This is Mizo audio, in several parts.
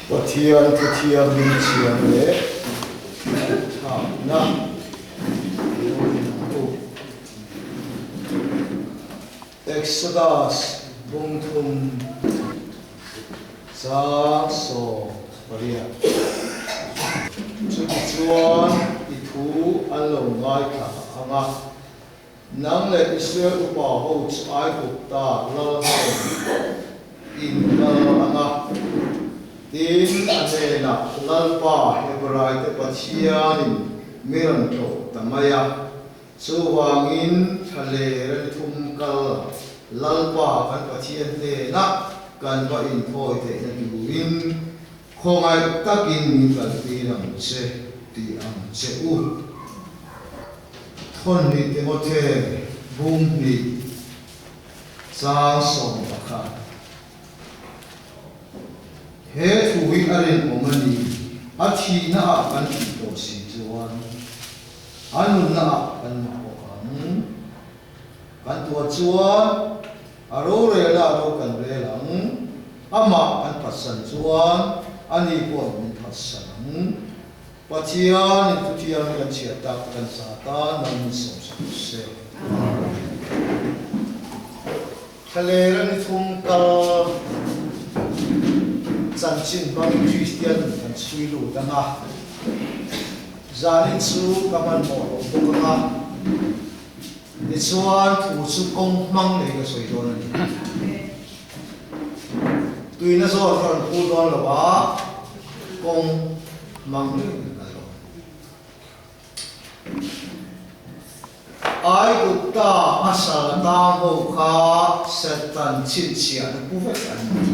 Pathian Thuthianghlim chhiar leh ngaihthlakna lo in ang u. Exodus bung thum chang 18. Chutichuan i thu an lo ngaithla ang a. Nang leh Israel upa ho chu Aigupta lal hnen in kal ang a, tin a hnenah Lalpa Hebraite Pathianin mi rawn tlawh ta mai a, chuvangin thla ler a ni thum kal Lalpa kan Pathian hnenah kan va inthawi theihna turin khawngaih takin min kaltir ang che ti ang che u. Thawnhnih Timothe bung hnih chang 11. He thu hi a rinawm a ni, a thihna ah kan thih tawh si chuan a nunna ah kan nung bawk ang. Kan tuah chuan a rorelna a ro kan rel ang, amah kan phatsan chuan ani pawh min phatsan ang. Pathian in Thuthiang hi kan chhiat tak kan sa tan mal min sawm sak se. Thlaler a ni thum kal chanchin hmangin Kristian nun kan chhui lut ang a, zanin chu ka hmanhmawh lo bawk ang a, tichuan thu chu kawng hmang nei ka sawi dawn a ni. Tuina zawn ka rawn phur dawn lo a, kawng hmang ngei ka kal dawn. Aigupta hmasa tang ho kha Satan chhinchhiahna pu vek an ni.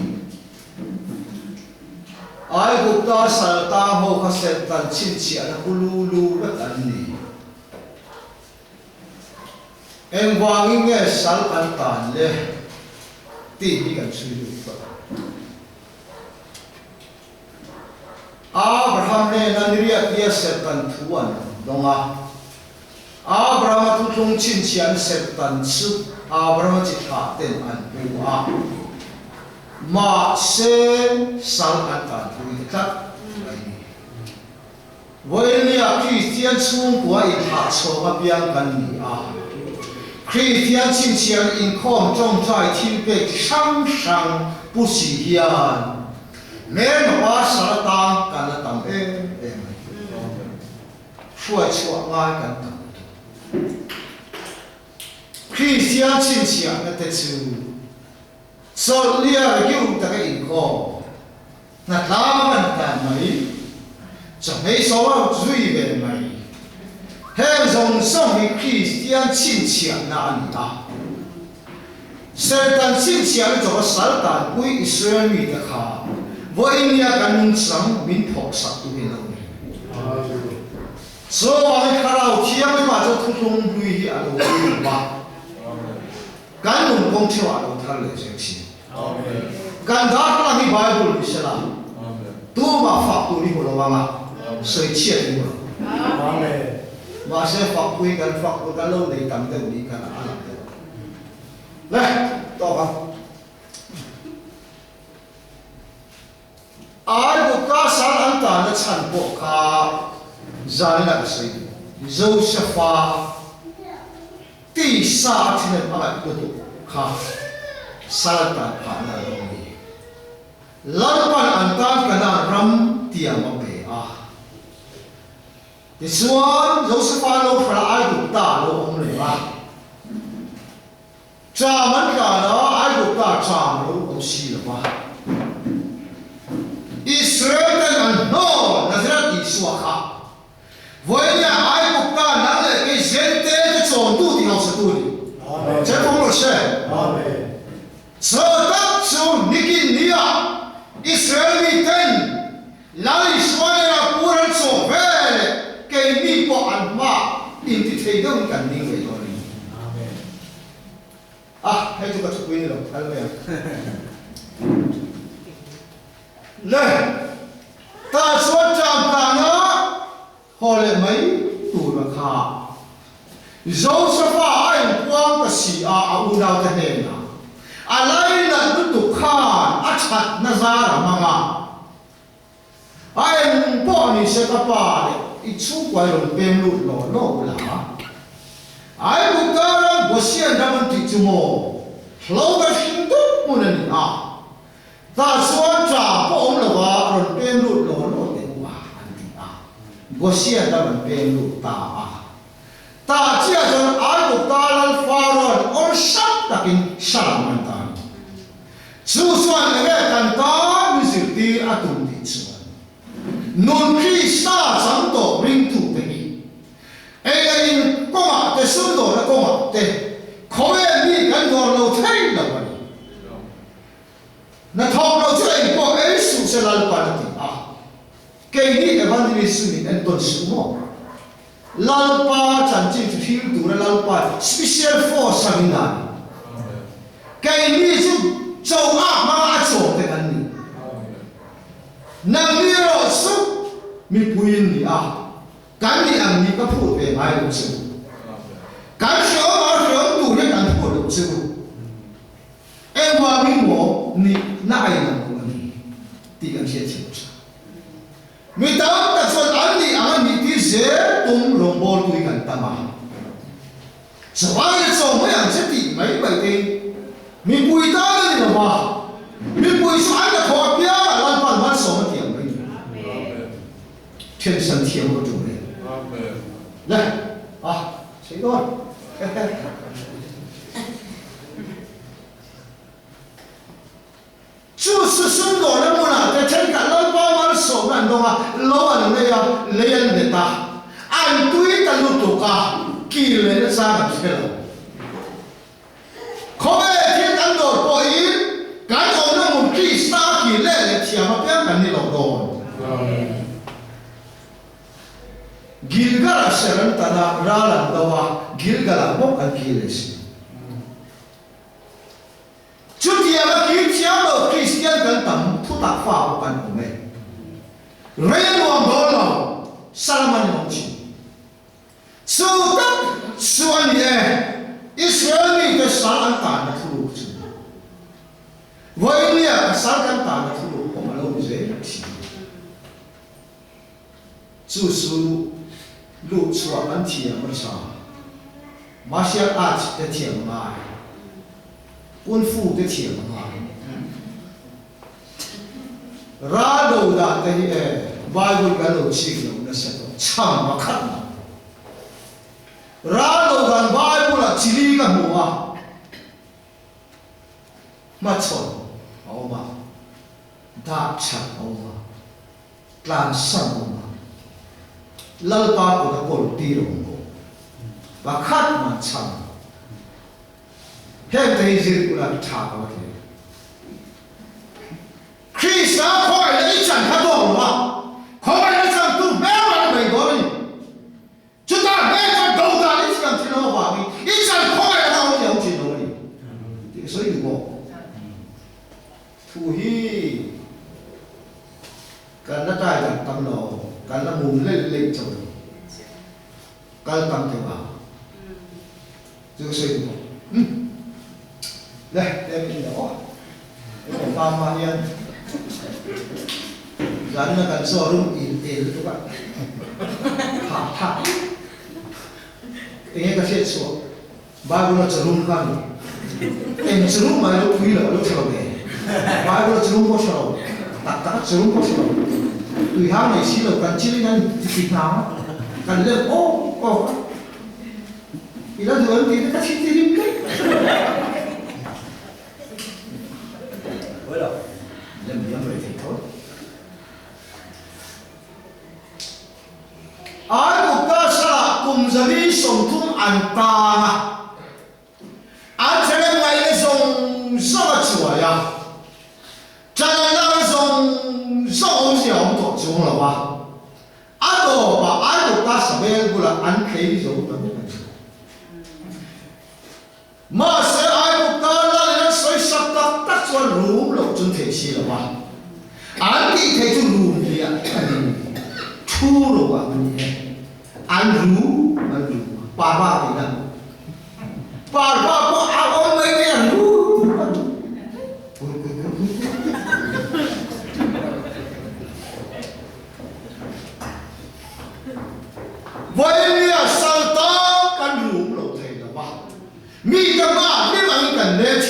Aigupta sal tang ho kha Satan chhinchhiahna pu lu lu vek an ni. Engvangin nge sal an tan le tih hi kan chhui lut phawt ang. Abraham hnena niriat tia Satan thu an dawng a. Abrahama thuthlung chhinchhiahna Satan chu Abrahama chi thlah ten an pu a. Mahse sal an tan pui ta tlat mai ni. Vawinia Kristian chhungkua inthlah chhawng apiang kan ni a. Kristian chhinchhiahna inkhawm tawngtai thilpek chi hrang hrang pu si hian hmelma pa sal atang kan la tam em em a ni. Hruai chhuah ngai kan tam lutuk. Kristian chhinchhiahna te chu chawlhliar giu taka inkhawm Hnatlang kan tan mai, chawhmei saw zui ve mai. Heng zawng zawng hi Kristian chhinchhiahna a ni a. Serhtan chhinchhiahna chawpa sal tanpui Israel mite kha vawiin nia kan nungchang min phawksak tu hi lo ni. Chuvangin Thlarau Thianghlimah chuan thuthlung hlui hi a lo ui lo a. Kan nun kawng theuhah lo thar leh zel thin. Kan darthlalang hi Bible ni sela, tumah fak tur i hmu lo ang a, sawi chhiat i hmu lo. Mahse fakpui kan fak tur kan lo nei tam deuh ni khan a lang deuh. Le, tawk ang. Aigupta sal an tanna chhan pawh kha zanin a ka sawi duh. Josefa tisa a thihnem a ngaih lutuk kha sal an tan phahna a lo ni. Lalpan an tan Kanaan ram tiam a pe a. Tichuan Josefa lo hralh Aigupta a lo awm leh a. Ṭam an tlan a, Aigupta ṭam lo awm si lo va. Israel ten an hnawl Nazaret Isua kha vawinia Aigupta nang leh kei Zente te chawntu ti hausatu a ni. Chengfawng lo hre. Chaw tak chu nikin nia Israel mi ten Lal Isua nena pur an chaw ve leh keini pawh an hma intithei deuhin kan ning ve dawn a ni. A, hei chu ka thupui ni lo, kal mai ang. Le, tah chuan ṭam tana haw leh mai tur a kha. Josefa a inpuang ta si a, a unaute hnenah a lainat lutuk khan a ṭhatna zar a hmang a. ni se ka pa leh i chhungkuai rawn pem lut law law ula. Aigupta ram Goshen ram an tih chu maw hlo ka hring dup hmun a ni a, tah chuan ṭa pawh awm lova rawn pem lut law law teh u a an ti a, Goshen ram an pem lut ta a. Tah chiah chuan Aigupta lal Pharaoh-a'n awlsam takin Salam an ta a ni. Chu chuan enge kan tan mi zirtir a tum tih chuan nun Krista chang tawh ringtute hi Ei leh in kawngah te, sumdawrna kawngah te khawvel mi kan dawr lo thei lo a ni. Hnathawk lo chu engpawh ei suh se Lalpan a ti a, keini evangelist chu min entawn suh maw? Lalpa chanchin chu hring tura Lalpa special force a min dah ni. Keini chu cho ak hmanga a chawm te kan ni. Nangni erawh chu mipui in ni a. Kan nih ang nih ka phut ve ngai lo che u. Kan hreawm a hreawm tur hi kan phut lo che u. Engvangin maw nih na a inang lo a ni tih kan hriat thiam tha. Mi tam tak chuan an nih ang a nih tir zel tum rawngbawltu hi kan tam a. Chawai chaw mai ang che tih mai mai te mipui tan a ni lo va, mipui chu an la thawh apiang ah Lalpan malsawm a tiang mai ni. Thiansan thiam ka tum e. Le, a, sei dawn. Chu chu sumdawrna hmunah te thenkhat Lalpa malsawmna an dawng a, lo an lei a, lei an let a, an tui ta lutuk a, kil leh nachang an hre lo. Khawvel thil kan dawr pawhin kan awmna hmun Krista a kil leh leh thiam apiang kan ni lo dawn. Gilgal-ah ser an tan a, ral an do a, Gilgal-ah bawk an kil leh si. Chutianga kir thiam lo Kristian kan tam thutak fa pawh kan awm e. Rei a nuam dawn lo, Salama ni awm thin. Chu tak chu a ni e, Israel mite sal an tanna thuruk chu. Vawinia ka sal kan tanna thuruk awm a lo ni zel thin. Chu chu luh chhuah an thiam a tha. Martial arts te thiam a ngai. Kung fu te thiam a ngai. Ral do dan te hi e Bible kan lo chik lo nasa tawh chham a khat lo. Ral do dan Bible ah chili ka hmu a. Hmachhawn a awm a. Dah that a awm a. Tlansan awm a, Lalpa kut a kawl tir awm bawk. Pakhat man chhan heng te hi zir kula tha ka va thei. Krista khawngaihna i chan kha dawk lo a, khawngaihna chantu hmel an bei dawn a ni. Chutah hmel chuan do dan i thiam thin lo avangin i chan khawngaihna kha awm thiam thin lo a ni tih ka sawi duh bawk. Thu hi kan la tai tak tam lo, kan la mum leh leh chauh a ni. Kal tam deuh ang chu ka sawi duh bawk. Umm le, tlem in la aw. Hei pa hma hian zanna kan chaw rum il el lutuk a, hah thlak enge ka hriat chhuah Bible a chaw rum kha a ni. Eng chaw rum mah ilo pui lo, alo tha lo ve. Bible a chaw rum pawh tha lo, tak tak a chaw rum pawh tha lo. Tui hang nei si lo kan chilin an ti hnang a, kan lem awk awk a. I la duh em tih te ka chhit rim daih. Aigupta salah kum 130 an tang a, an thelem ngaihna zawng zawng a chuai a, ṭan an lakna zawng zawng awmzia a awm tawh chuang lo a, a tawpah Aigupta sabel bulah an thlei zo ta vek a ni. Mahse, Aigupta lalin an sawi sak tak tak chuan rum loh chun thei si lo a, an tih theih chu rum hliah a ni, thu ro ah a ni e, an rum an rum a, parva tih na, parva pawh a awm mai mai a rum a rum kur kur kur kur kur.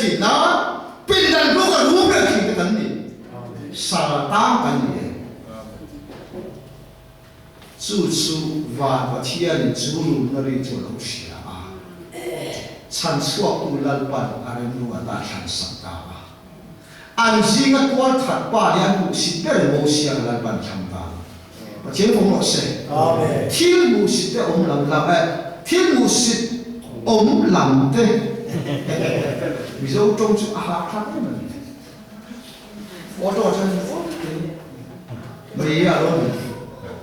thin a, pindan hnung a rum reng thin te kan ni. Sal tang kan ni e. Chu chu van Pathianin chu rumna ri chu a lo hria a, chhanchhuaktu Lalpan a remruat a thlansak ta a. An zinga tual that pa hi an hmuhsit ber Mosia ka Lalpan thlang ta. Pathian awm rawh se. Thil hmuhsit te awm lam lam eh thil hmuhsit awm lam te Mizo tawng chu a hahthlak em a ni. Auto chuan awm te mai a lo ni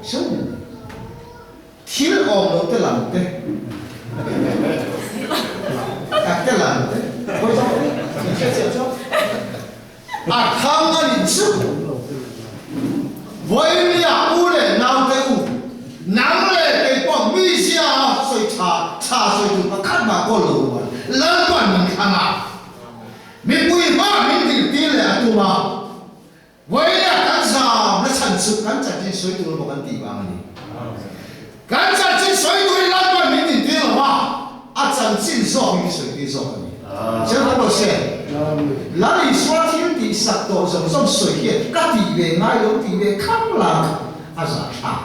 so ni. Thil awm lo te lam te tak te lam te hawi zawk te in hriat chiah chuan a thang a nih chu. Vawinia u leh nau te u, nang leh kei pawh mi zia a sawi tha tha sawi tur pakhat mah kawl lo rual Lalpan min thlang a, mipui hma min dirtir leh a tum a. Vawinia kan zam na chhan chu kan chanchin sawi tur emaw kan tih vang a ni. Kan chanchin sawi turin Lalpan min dintir lo a, a chanchin zawk hi min sawitir zawk a ni. Chiang hle pawh se, Lal Isua thil tih sak tawh zawng zawng sawi hian ka tih ve ngai lo tih ve khang lang a zah thlak.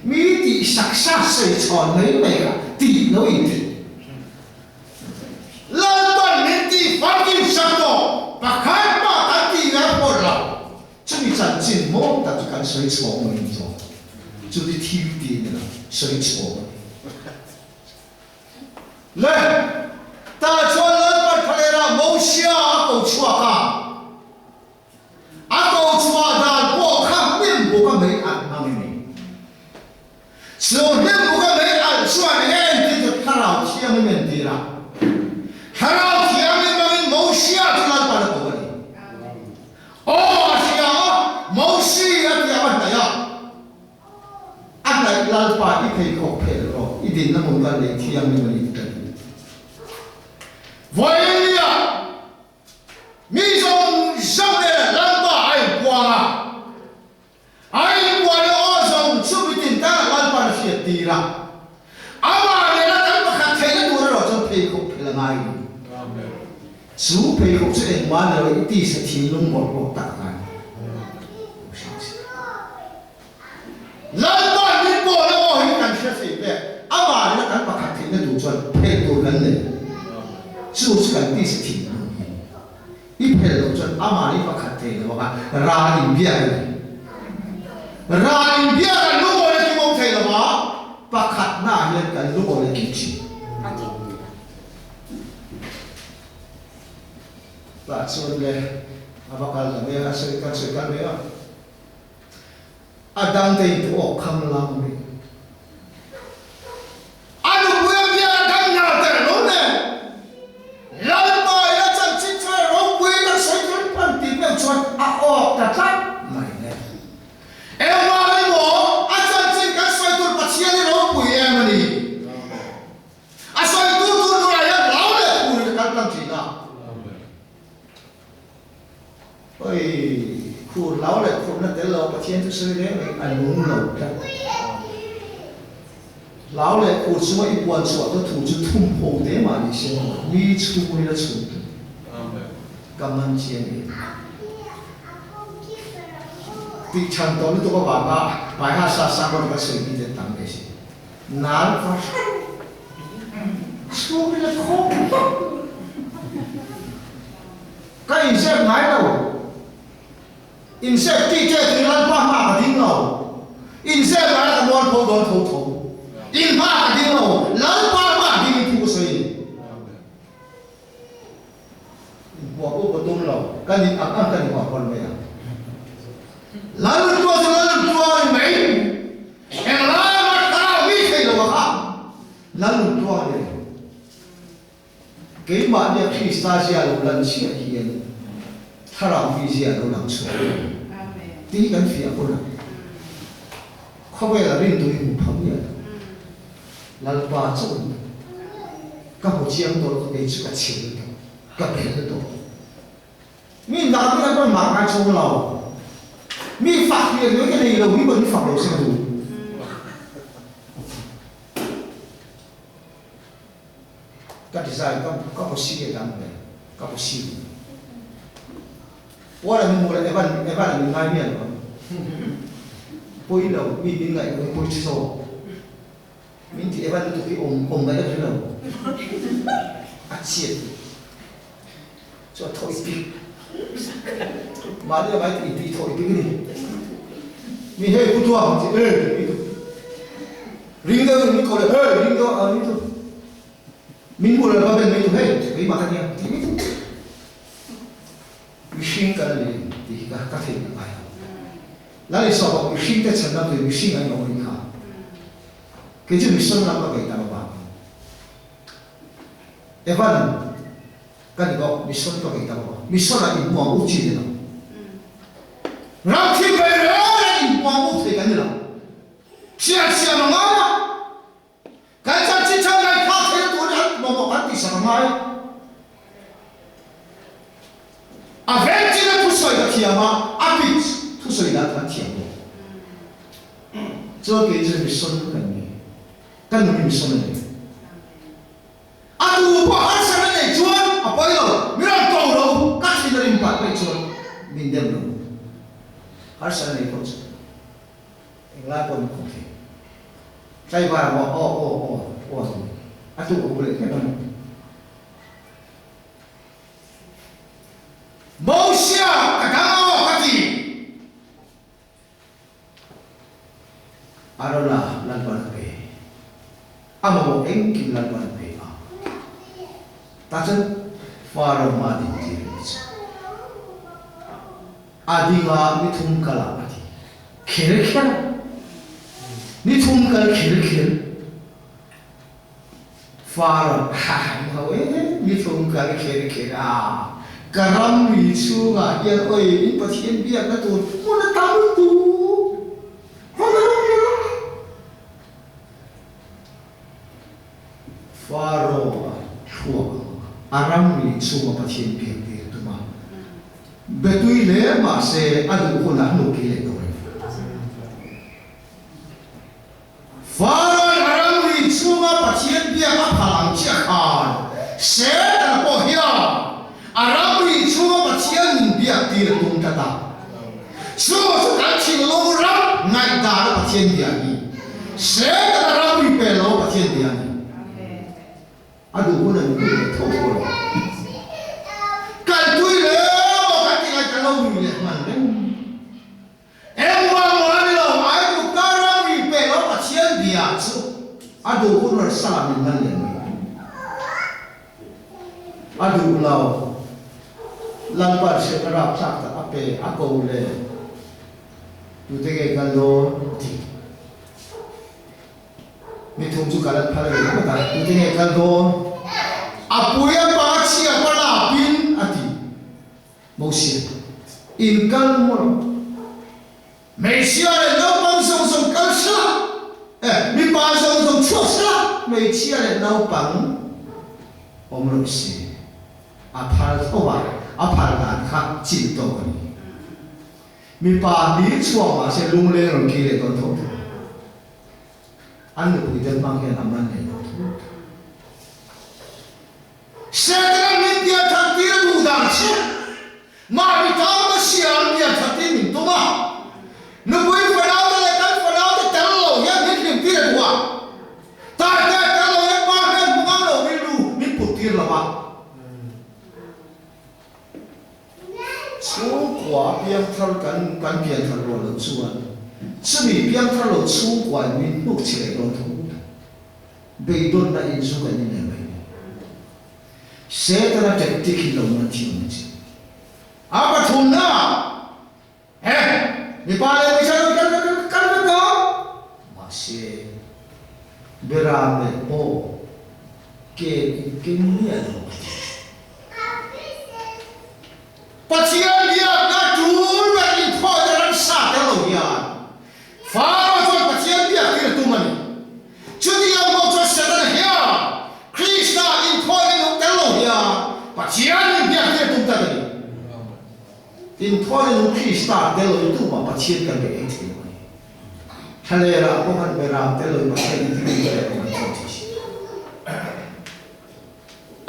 Mi tih sak sa sawi chhawn mai mai kha tih lo inti. Lalpan min tih famkim sak tawh, pakhat mah kan tih ve a pawlh lo. Chumi chanchin mawi tak chu kan sawi chhawng mai ni zawk. Chuti thil ti a ni lo, sawi chhawng a ni. Le, tah chuan Lalpan thlalera Mosia a ko chhuak a. A ko chhuah dan pawh kha hnim buk a mei alh hmang a ni. Chu hnim buk a mei alh chuan eng ti chu Thlarau Thianghlim entir a. Thlarau Thianghlim hmangin Mosia chu Lalpan a ko a ni. Aw a hria a, Mosi a ti a va hnaih a. A hnaih Lalpa i pheikhawk phelh rawh, i dinna hmun kha lei thianghlim a ni ti ka ti. Vawiin-ah Mi zawng zawng nen Lalpa a inpuang a, a inpuan leh aw zawng chu mitin tan Lalpa'n a hriat tir a. Amah nena kan pakhat theihna tur erawh chuan pheikhawk phel a ngai ni. Chu pheikhawk chu engmah ni lo i tisa thinlung mawlh mawlh tak a ni. Lalpa'n min pawl a aw hi kan hre thei pek. Amah nena kan pakhat theihna tur chuan phelh tur kan nei. Chu chu kan tisa thin a ni. I phelh loh chuan amah hi pakhat thei lo anga ral inbiak a ni. Ral inbiak kan lungawi a kim awm thei lo a, pakhatnaah hian kan lungawi a kim thin. Tah chuan le a va kal ta mek a, sawi kan sawi kal mek a. A dang te in tu awk kham lang mi. A nupui a biak a dang nal ter lo nen. Lalpa in a chanchin chu e ropui in a sawi tur pan tih meuh chuan a awk ta tlat mai le. Engvang emaw a chanchin kan sawi tur Pathian hi ropui em a ni. A sawi tur tur turah hian hlau leh phur in a kal tlang thin a. Oi, khur hlau leh khurna tel lo Pathian chu sawi reng reng a nung lo tlat. Hlau leh khur chunga i puan chhuah ta thu chu thum ho te mah ni se mi chhungin a chhun tlat. Ka man chiang em. Tih chhan tawh lutuk avanga Baiha sa sang rawt ka sawi mi te tam ve si. Nal fahran chhungin a khawm vak. Ka inzep ngai lo. Inzep tih te tui Lalpa hma ka ding lo. Inzep lai ka mual pho dawn tho tho. In hma ka ding lo. Lalpa hma ding in thu ka sawi a ni. Inhuah pawh ka tum lo. Ka nih ang ang ka ni huah pawn mai ang. Laltua chu Laltua a ni mai. Englai mah thlarau mi thei lo a kha Laltua a ni reng. Keimahnia Krista zia lo lan chiah hian thlarau mi zia lo lang chhuak a ni tih hi kan fiah hun a. Khawvela rintu hi hmu pha miah lo. Lalpa chauhin ka hmu chiang tawh chu kei chu ka chhil tawh, ka bel tawh. Mi dang te kan mah ngai chhung lo. Mi fak hliah hliah ka nei lo, mi pawh hi fak lo se ka duh. Ka design ka ka hmu si a dang ve. Ka possible. Paul a min hmuh leh Evan Evan a min ngai miah lo ang. Pawi lo, mi min ngaih loh hi pawi tha zawk. Min ti Evan lutuk hi awm awm ngaih a hre lo. A chiat lutuk. Chu a thaw i pik. Mahni a ngai tih i thaw i pik a ni. Mi hei pu tuang ti e ti mi tu. Ring deuh in min ko leh hey ring deuh a mi tu. Min hmuh leh va ben mai tu hei keimah ka nia ti mi tu. Mihring kan ni tih hi ka theih a ngai lo. Lal Isua pawh mihring te chhan lam tuin mihring an lo ring kha. Kei chu mission lam ka bei ta lo va. Evan ka ni bawk mission ka bei ta lo va. Mission ah inhmuam u chi ni lo. Ram thil bei reng reng inhmuam u thei kan ni lo. Chhiar siam a ngai a. Kan chanchin tha ngaihthlak theihna tur hi an mamawh kan tihsak a ngai. A vengchina thusawi ka thiam a, a pitch thusawi dan kan thiam bawk. Chuan kei chu mission kan ni, ka nun hi mission a ni. A tu pawh harsatna nei chuan a pawi lo, mi rawn ko lo, ka thin a rim palh paih chuan min dem lo. Harsatna nei pawh chu. Englai pawh min kawm thei. Tlaivar a aw aw aw aw aw a ni. A tu a bu leh hlek a ni. Mosia ka dang aw ka ti. Arona Lalpan a pe. A mamawh engkim Lalpan a pe a. Tah chuan Faro hma din tir a ni chu. A ding a ni thum kal ah a ti kher kher a, ni thum kal kher kher Faro ha han ho e, ni thum kal kher kher a, ka ramri chhungah hian awi in Pathian biakna tur hmun a tam lutuk, hmun a ram ram. Faro a thluak ang a ramri chhunga Pathian biak tir tum a. Betui hle mahse a duh hunah hnuk hi leh tawh reng. Faraoh a ramri chhunga Pathian biak a phal ang chiah khan Setana pawh hian a ramri chhunga Pathian min biak tir a tum tlat a. Chu chu kan thinlung ram ngaihdana Pathian bia hi Setana ramri pe lo Pathian bia a ni. A duh hun an hmuh leh tho tho lo. Kal tui reng aw kan ti lai kan lo nui leh hman reng. Engvang maw a ni lo, Aigupta ram ri pek lo Pathian bia chu a duh hun rawn sa min man leh mai. A duh lo, Lalpan hriatna rapthlak tak a pe a ko leh tute nge kal dawn a ti. Ni thum chu kal an phal ve ngawt a, tute nge kal dawn? A pui a pa chhia pa lapin a ti. Mosia, in kal maw lo? Hmeichhia leh naupang zawng zawng kal sela, eh, mipa zawng zawng chhuak sela, hmeichhia leh naupang awm lo se. A phal tho a, a phal dan kha chin tawk a ni. Mipa hlir chhuak mahse lungleng rawn kir leh dawn tho tho. An nupui te hmang hian a man leh lo tho tho. Setana min pian that tir a duh dan chu mahni tan Masia an pian that tir min tum a, nupui fanau te leh kan fanau te tel lo hian min hlim tir a duh a, taite tel lo hian pa hmel hmu ngam lo rilru min put tir lo a. Chhungkua piangthar kan kan pianthar rual loh chuan chumi piangthar lo chhungkua in min hnuk chhe leh dawn tho beidawnna in zu kan inel mai ni. Setana tactic hi lo man thiam ang chi. A pathumna ah he mipa leh hmeichhia lo kal kal kal vek dawn mahse beram leh pawh ke in keng miah lo a ti. Pathian biakna tul ber inthawhna ramsa tel lo hian Faro chuan Pathian biak tir a tum a ni. Chutiang bawk chuan Setana hian Krista inthawhna nung tel lo hian Pathian min biak tir a tum tlat a ni. Inthawhna nung Krista tel lo hi tumah Pathian kan be ei thei lo a ni. Thlalera pawh kan beram tel lo hi Pathian in thil leh pawh kan thawh thei si.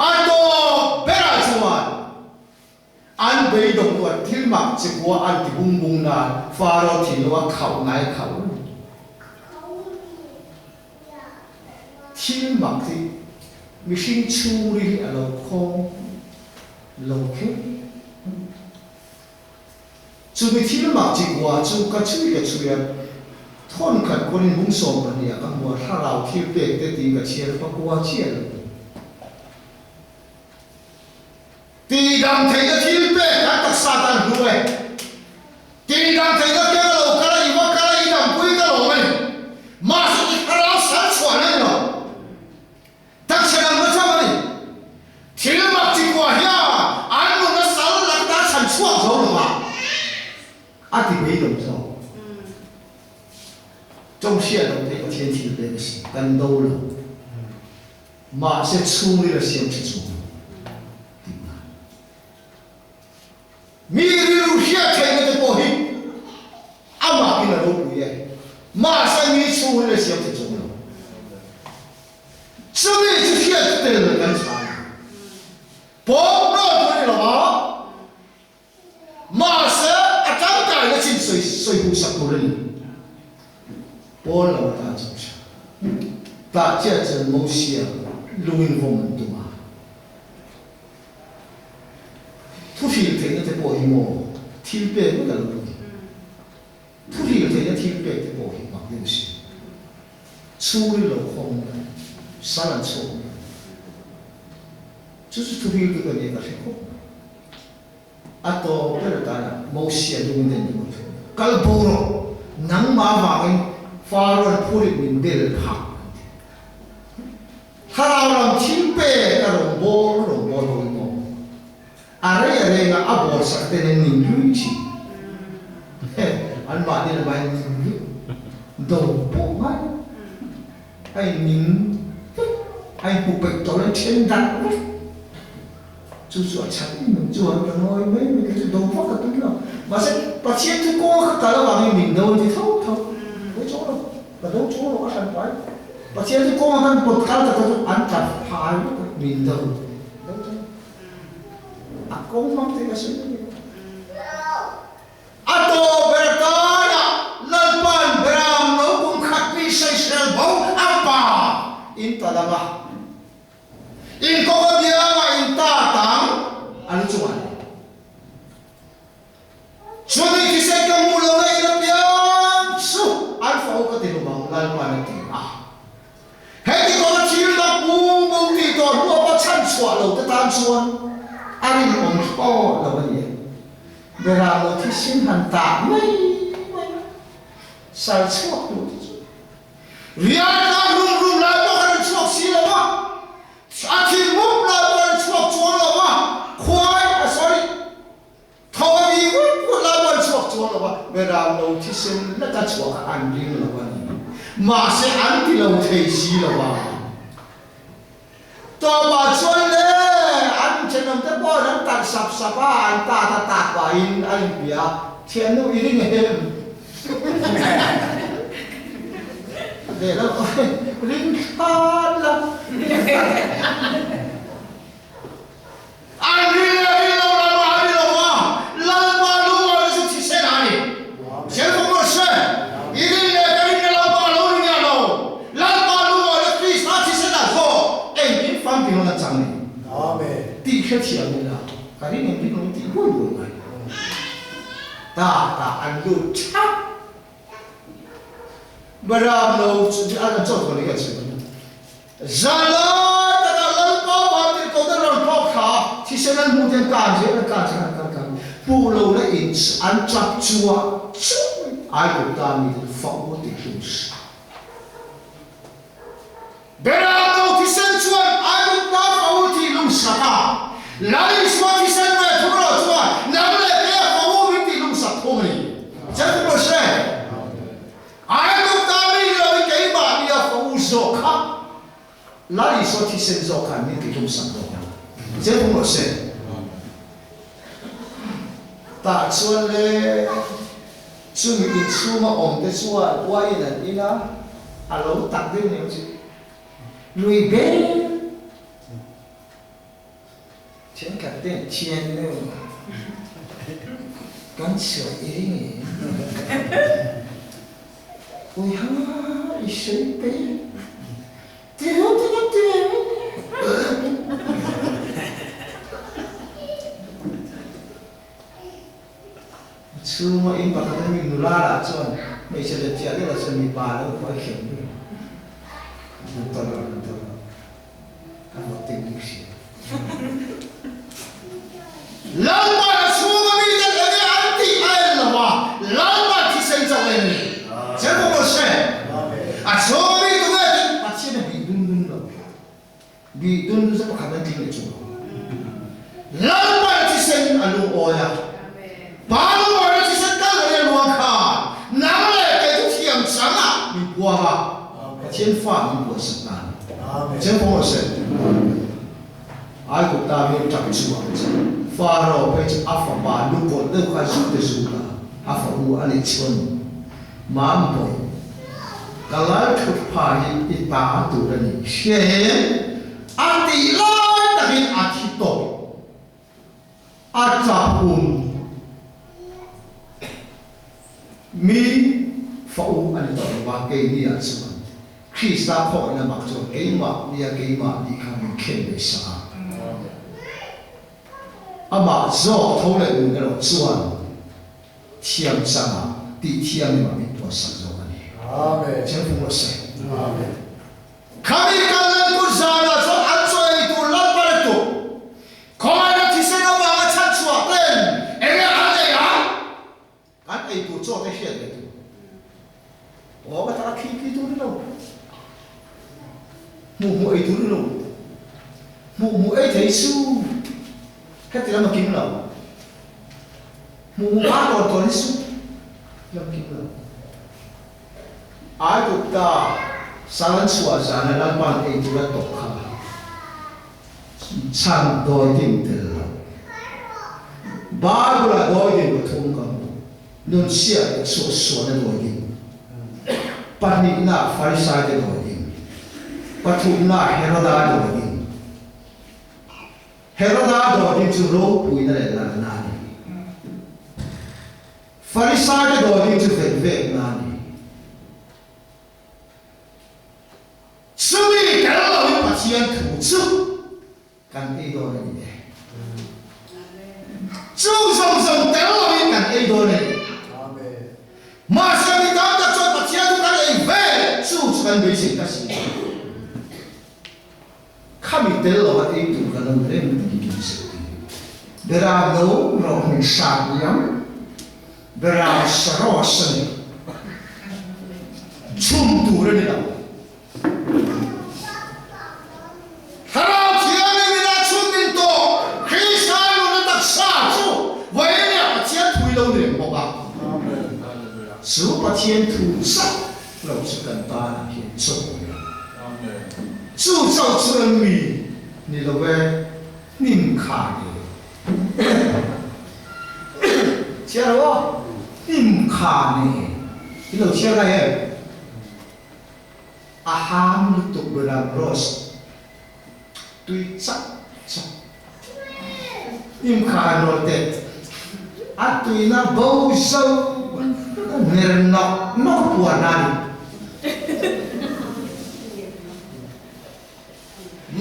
A tawp berah chuan. mak chi kua an ti bung bung nan Faro thinlung a khauh ngai khauh a ni. Thil mak hi mihring chhungri hi a lo khawng lo kher. Chumi thil mak chi kua chu ka chhui ka chhui a, thawn khat kawnin bung 12 ah ka hmu a, thlarau thil pek te tiin ka chhiar pakua chiah lo. Tihdam theihna thil pek kan taksa tan hlu e. Tihdam theihna keng a lo kal a, i va kal a, i dampui ka lawm a ni. Mahse i thlarau sal chhuah na ni lo. Taksa damna chauh a ni. Thil mak chi kuah hian an nunna sal lak ta chhan chhuak zo lo va, a ti beidawng zawk. Tawng hriat loh te Pathian thil pek a si, kan do lo. Mahse chhungril a siam tha chung tihna. Mi rilru hriat theihna te pawh hi amahin a ropui e. Mahse mi chhungril a siam tha chung lo. Chumi chu hriat tel kan chhan a. Pawm nawn tur a ni lo a. Mahse a tangkaina chin sawi sawi hmuh sak tur a ni. Paul lo atan chu tha. Tah chiah chuan Mosia lungin vawm an tum a. Thu hril theihna te pawh hi maw thil pek vek a lo ni. Thu hril theihna thil pek te pawh hi mak deuh si. Chhungin lo khawm mai, sal an chhuak mai. Chu chu thu hril tu ka nia ka hre khawp mai. A tawp ber atana Mosia lungin den emaw chu kal bo rawh, nangmah avangin Farao'n phurit min bel phah an ti. Thlarau lam thil pek a rawn bawl rawn bawl ho in maw? A rei a renga a bawl sak te nen ning hlui thin. Anmahni lamah in ning hlui do pawh ngai a in ning vek, a in hmu peih tawh lo, a in then darh vek. Chu chu a chhan em em chuan ka ngawi mai mai ka chu do vak ka tum lo. Mahse Pathian chu kawnga ka kal avangin min do an ti tho tho. Ka chaw lo, ka do chaw lo a hran pai. Pathian chu kawnga kan pawt kal ta chu an tla phai vek a, min do. Do chaw lo. A kawng hmang te ka sawi mai mai. A tawp ber taiah Lalpa'n Beram lo kum khat mi Saisrael bo a pa in ta dang a. In kawng a biangah in ta tang a lu chungah ni. Chumi thisen ka hmuh lohna in a piang chu an fa u ka ti hlum ang Lalpa'n a ti a. Heti kawnga thil mak bung bung tih tawh hnu a pa chhan chhuah lo te tan chuan a rinawm thlawt lo a ni e. Beram lo thisen han tah mai mai a sal chhuak tur te chu. Rian kha rum rum lai pawh a rawn chhuak si lo a, a thil mup lai pawh a rawn chhuak chuang lo a, khuai a sorry, tho a mi vut vut lai pawh a rawn chhuak chuang lo a, beram lo thisen leka chhuah kha an ring lo a ni. Mahse an ti lo thei si lo a. Tawpah chuan le an thenawmte pawhin an talh sap sap a, an ta ta tak pahin a inbia a, Thiannu i ring em? Lehlam ring thlân la. An ri leh ri lo lam ah a ni lo a, Lalpa lungawi chu thisen ah a ni. Thianfawm rawh se, i rin leh ka rinna Lalpa a lo ri miah lo. Lalpa lungawi leh Krista thisen ah zawk engkim famkim an la chang ni. Tih hrethiam ila, ka ring em ring lo tih buai buai mai. Ta ta an lut thap. Baram lo chu an chaw thawn hi an sawi dawn a. Zalai taka Lalpa Vantirhkohte rawn phawk thla a, thisen an hmuh te an kan zel, an kan zel, an kan kan. Puh lo la in an chap chuah chuah mai. Aigupta mite chu fa u tih hlum sa. Beram no thisen chuan Aigupta fa u tih hlum sak a, Lal Isua thisen ve thung erawh chuan nang leh kei a fa u min tih hlum sak thung a ni. Cheng rawh se. Aigupta mi ni loin keimahni a fa u zawk kha Lal Isua thisen zawk khan min ti hlumsak zawk ang. Che thung rawh se. Tah chuan le chumi inchhunga awmte chuan uaiin an in a, a lo tak deuh nia chu lui bel Thenkhat ten thian nu. Kan chhuah i ring em? Uiha i sawi pei Ti lo ti lo ti em? A chhunga in pakhat a mi nula lah chuan hmeichhe leh chiah deuh ah chuan mipa a lo khuai khem ber. An tawrh a, an tawrh a. Ka vawt teng bik si. Lalpa a chhunga mite enge an tih a en lo a, Lalpa thisen chauh a en ni. Chen pawh pawh hre. A chhunga mi tunge tih Pathian a bih dun dun lo. Bih dun dun chu pakhat an tling leh chung lo. Lalpa thisen a lungawi a, Pa lungawi thisen kal lo in a luang khan nang leh kei chu thiam chang ah min puang a, Pathian fa min buatsak ta a ni. Chen pawh pawh hre. Aigupta mi ṭap chu ang che. Faro phei chu a fapa lu kawlh deuh kha zu te zu ta, a fa u a nih chuan mam pawh ka lal thut pha hi i ta tur a ni hria em? A tih lai takin a thi tawp, a ṭap um mi fa u a ni tawh lo va, keini ah chuan. Krista khawhna mak chuan keimah nia keimah nih kha min khen ve sak a. Amah zawk tho leh nun erawh chuan thiam changah tih thianghlimah min puan sak zawk a ni. Chiang fung rawh se. Khami kal leh kut zanah chuan an chaw ei tur Lalpa le tuk khawngaihna thisen avanga chhanchhuah ten enge an ei ang? Kan ei tur chaw te hriat ve tur. Aw ka taka khi khi tur ni lo. Hmuh hmuh ei tur ni lo. Hmuh hmuh ei thei su. Heti lam a kim lo. Hmuh hmuh hma tawn tawn hi su. Lam kim lo. Aigupta sal an chhuah zana Lalpa'n ei tur a tawp kha chhan dawidim tel lo. Bible-ah dawidim pathum ka hmu, Nunchhiat leh suahsualna dawidim, pahnihna Pharisaite dawidim, pathumna Heroda dawidim. Heroda dawidim chu ropuina leh lalna a ni. Pharisaite dawidim chu venvekna a ni. Chumi tel loin Pathian thu chu kan ei dawn a ni e. Chu zawng zawng tel loin kan ei dawn a ni. Mahse mi tam tak chuan Pathian thu kan ei ve chu chu kan beisei ta si. Khami tel loa ei tur kan awm reng ti min zirtir. Beram lo rawh hmin hram liam, beram saros a ni. Chhum tur a ni lo. Thlarau Thianghlim ina chhum min tawh Krista nunna taksa chu vawinia Pathian thu i lo ni reng bawk a. Chu Pathian thu chauh lo chu kan tanah hian chaw a ni. Chu chauh chuan mi ni lo e, hnim kha ni. Chhiar lo aw, hnim kha ni. I lo chhiar ngai em? A ham lutuk beram rose tui chak chak. Hnim kha han rawl teh. A tuina bo zo ner nawk nawk puan a ni.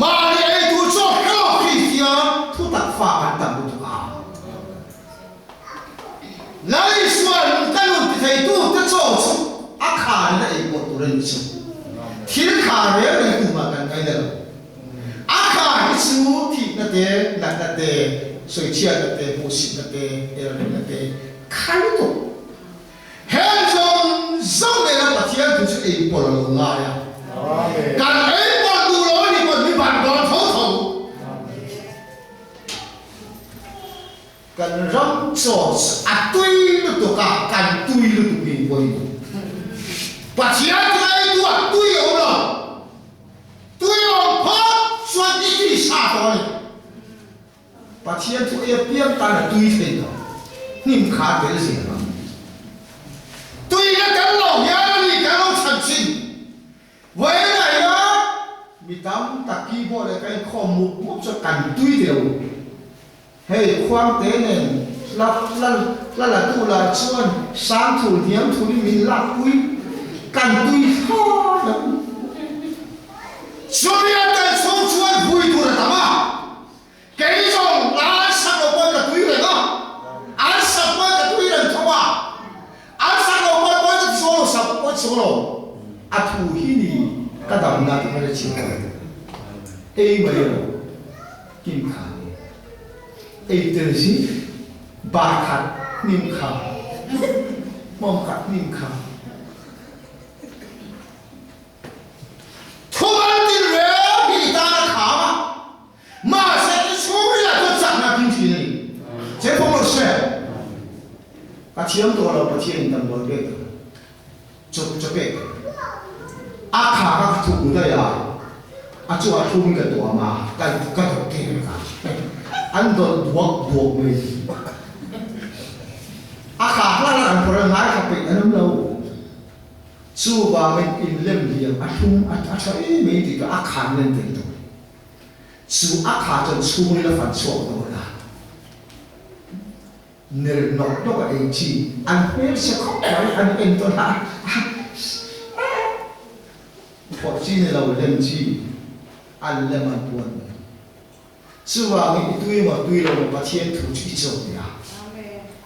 Mahni ei tur chaw hlawk hi hian thutak fa kan tam lutuk a. Lal Isuan ka nun ti theitu te chaw chu a kharin a ei pawh tur a nih chu. Thil kha rel reng tumah kan ngaina lo. A kha hi chu thihna te, natna te, sawichhiatna te, hmuhsitna te, elremna te kha lutuk. Heng zawng zawng nena Pathian thu chu ei pawlh a lo ngai a. Kan ei pawlh duh lo a nih pawh mi ban dawn tho tho. Kan ram chaw chu a tui lutuk a, kan tui lutuk hi pawimawh. Pathian thu ei tu a tui a awm lo. Tui awm phawt chuan i tui sa tawh a ni. Pathian thu ei apiang tan a tui thei lo. Hnim kha a tel zel ang. Tui na tel lo hian a ni kan lo chhan chin. Vawiinah hian mi tam tak keyboard leh ka inkhawm mup mup chuan kan tui deuh. Hei khuangte nen hla hla. Hla la tu lah chuan sang thul hniam thulin min lakpui kan tui thlawt lo. Chumi a tel chhung chuan vui tur a tam a, kei zawng la an sak lo pawn ka tui reng a, an sak pawn ka tui reng tho a, an sak lo pawn pawn ka ti chuang lo, sak pawn chuang lo, a thu hi ni ka damna tih hmel a chhiat a, ei mai rawh kim kha ni. Ei tel hi bar khat hnim kha, hmawm khat hnim kha. Thumal tin reng hi i tan a kham a, mahse i chhungril ah chuan chakna a kim thin a ni. Che phawng lo se, ka thiam tawh lo Pathian in damdawi pek ta, chaw chaw pek ta. A kha ka thuk daih a, a chungah thum in ka tuam a, ka ka dawh tir vek a, an dawlh duak duak mai. A kha hlan a kan phawrh a, ngaithla peih an awm lo. Chuvangin in lem liam a hlum a a tha em mai tih chu a khan len tel tawh. Chu a kha chuan chhungril a fan chhuak dawn a, ner nawk nawk a ei chi an hmel se khawp mai an en tawn a, phawrh chi ni lo lem chi an lem an puan mai. Chuvangin i tui maw tui lo maw Pathian thu chu i zawm ve a.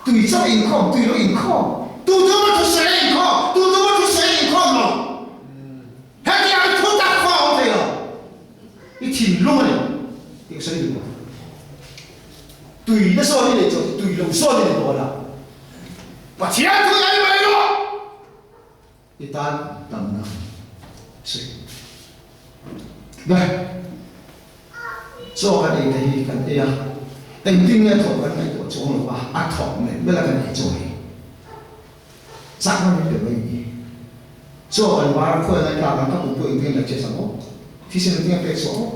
Tui chauh inkhawm, tui lo inkhawm. Tu tu maw thusawi inkhawm, tu tu maw thusawi inkhawm lo. Hetiang thu tak khaw a awm thei lo. I thinlung a ni tih ka sawi duh a. Tui na sawn i nei chauh, tui lo sawn i nei dawn a. Pathian thu ei mai rawh. I tan tamna che Ve chaw kan ei te hi kan ei a, engtin nge thawk kan ngaihtuah chuang lo va, a thawk melh melh a kan ei chaw hi chakna min pe mai ni. Chaw kan var a khuai lai tlak ang ka pum pawh engtin nge chhiat ang aw, thisen engtin nge pek chhuah aw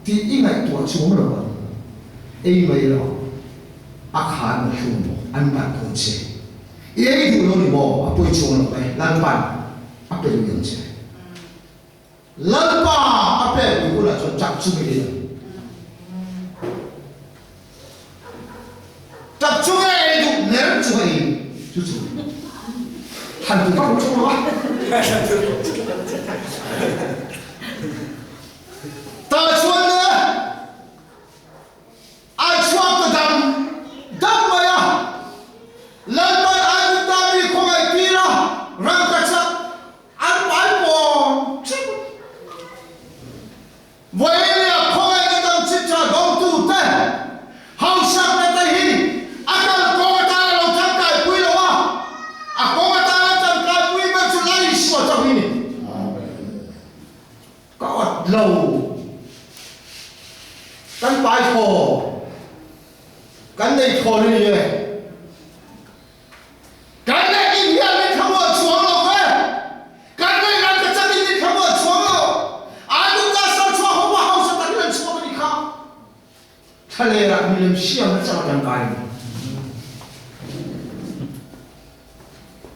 tih i ngaihtuah chuang lo ang, ei mai lo a khan a hlum an bat dawn che. I ei duh lo ni maw? A pawi chuang lo mai. Lalpa'n a pe lui ang che. Lalpa a pek lui hunah chuan tap chung i ei ang. Tap chung i ei duh ner chung a ei chu chu han tu vak chung lo a. Tah chuan le A chhuak ta dam dam mai a, Lalpan Aigupta mi khawngaih tir a, rangkachak an pai pawn teuh. Vawinia khawngaihna dang chitha dawngtute hausakna te hi a kal kawng atana lo tangkaipui lo a, a kawng atana tangkaipui ber chu Lal Isua chauh hi ni. Ka awt lo. Kan pai thaw. Kan nei thaw ni ni e. Kan neih in hian min thlamuan chuang lo ve. Kan neih ran ka chak in min thlamuan chuang lo. Aigupta sal chhuah ho pawh hausa takin an chhuak a nih kha. Thlaler ah milem siam na chak a tangkai ni.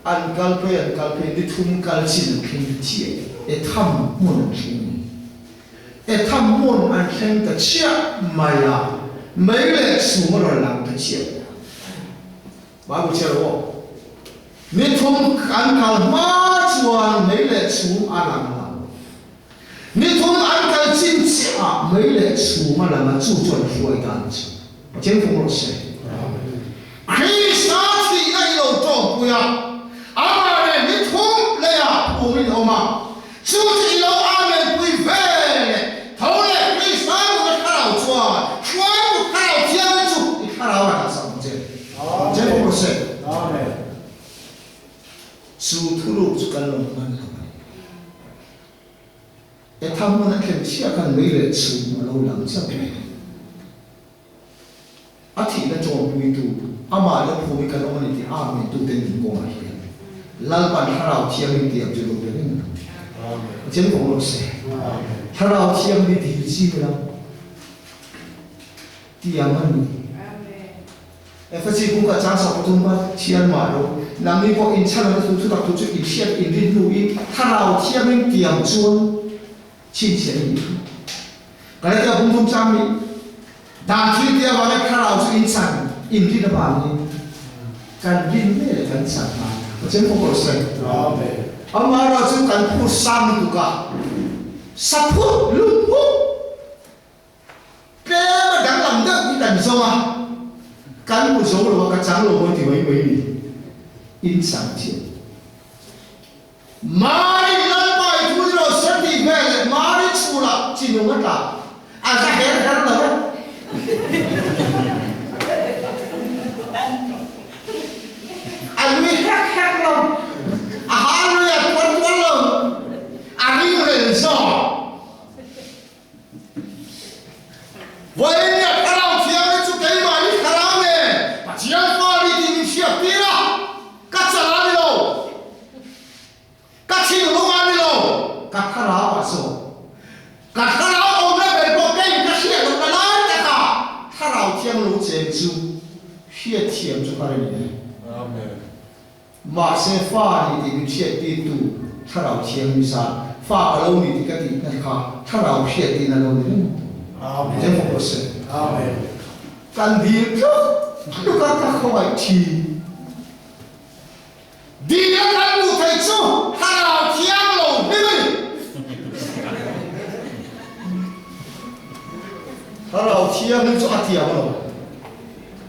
An kal phei an kal phei ni thum kal chin an thleng ta chiah e tham hmun an thleng ni. E tham hmun an thleng ta chiah mai a, mei leh chhum a rawn lang ta chiah mai a. Bible chhiar rawh aw. Ni thum an kal hma chuan mei leh chhum a lang lo. Ni thum an kal chin chiah ah mei leh chhum a lang a, chu chuan hruai dan chu Pathian fawng rawh se. Krista thihna i lo tawngpui a, amah nen ni thum leiah phum in awm a, chu chu i lo Amen pui ve leh tho leh Krista nuna thlarau chuan hruaitu thlarau thiangin chu i thlarau a dah sak ang che. Pathian fawng rawh se. Chu thuruk chu kan lo hman lo a ni. Etha hmun a thlen chiah khan mei leh chhum a lo lang chauh mai. A thihna tawmpuitu, amah leh phum hi kan awm a ni tih Amen tute min kawngah hian Lalpan Thlarau Thianghlim tiang chu lo be reng ang. Pathian kawng rawh se. Thlarau Thianghlim hi dil chi ni lo. Tiang a ni. Efesi kung ka chang sak pathum kha thian mah lo. Nangni pawh in chhan anga thu thutak thu chu in hriat in rin hnuin Thlarau Thiangin tiang chuan chhinchhiah in ni. Galatia bung thum chang nih dan thil tia vangin Thlarau chu in chan in rin avangin. Kan rin ve leh kan chak a, Pathian fawk rawh se. Amaherawh chu kan phur sang lutuk a, sa phut lut huk tlem a danglam deuh hi kan zawng a, kan hmu zo lo a, ka chang lo mawi ti mai mai ni in chang thiam. Mari Lalpa i thu ni rawh se tih vel leh Mari chhûlah chi nung a tla, a za her her lo e. A nui hek hek lo, a hallelujah tuar tuar lo, a ringrel zawk. Vawiin a thlarau thiamna chu keimah hi thlarau nen Pathian fa ni tih min hriat tir a, ka chal a ni lo, ka thinlung a ni lo, ka thlarau ah zawk. Ka thlarau awmna ber pawh keiin ka hriat lohna lai taka thlarau thiang lo cheng chu hriatthiam chu ka rem e. Amen. Mahse fa ni tih min hriattirtu Thlarau Thianghlim zan fa ka lo ni tih ka tihna kha Thlarau hriattirna lo ni reng tawh. Amen. Fawk rawh se. Amen. Kan dil tluk tluk a ka khawngaih thin. Dil a kan hmuh theih chu Thlarau Thiang lo hlim a ni. Thlarau Thianghlim chu a tiang lo.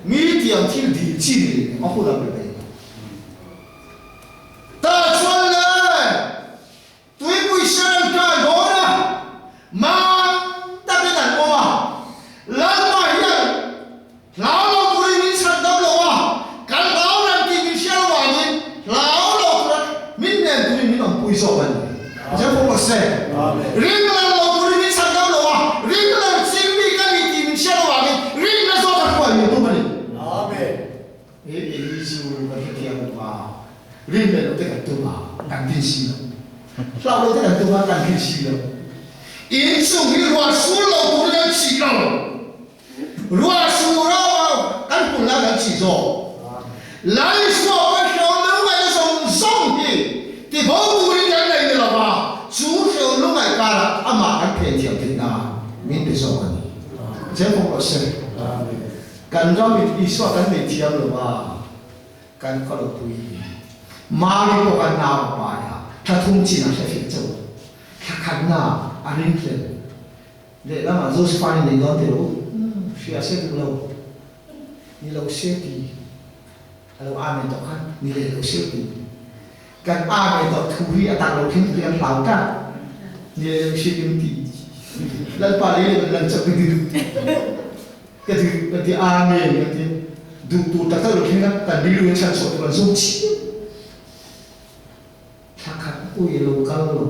Mi tiang thil dil chi ni a hun a pe ve. Tah chuan le tuipui sen an kai dawn a, mang takin an awm a, Lalpa hian hlau lo turin min chhan dam lo a, kan hlau reng tih min hriat avangin hlau lo tura min nen turin min awmpui zawk a ni. Pathian pawh rawh se. Ringhlel lo turin min chhan dam lo a, ringhlel chingmi ka ni tih min hriat avangin rinna zawk a hruai min tum a ni. Amen. He kei chu kan hrethiam lo a, rinhlelh lo te kan tum a, kan rin si lo. Hlauh lo te kan tum a, kan rin si lo. In chung hi ruah sur lo turin an chih lo. Ruah sur a kan hmun lai kan chih zawk. Laisua kan hreawm lungngaihna zawng zawng hi tibo turin kan nei ni lo va, chu hreawm lungngaih karah amah kan phen thiam theih nan min pe zawk a ni. Chen fawk rawh se. Kan ram in Isua kan nei thiam lo a, kan kawlpui Mari pawh kan nau a pai a, thla thum chin a hre fiah chauh a, thla khatna a ringhlel lehlamah Josepha in nei dawn teh u, hria se duh lo, ni lo se ti, a lo amen tawh khan ni leh lo se ti, kan amen tawh thu hi a tak lo thleng tur hi an hlau tlat, ni leh lo se ti ti, Lalpa lei leh lan chauh ka ti duh ti. Ka ti ka ti Amen ka ti. Duh tur tak tak lo thleng a kan rilru in chhan chhuah tur an zawng chiah. Thla khat ui a lo kal lo.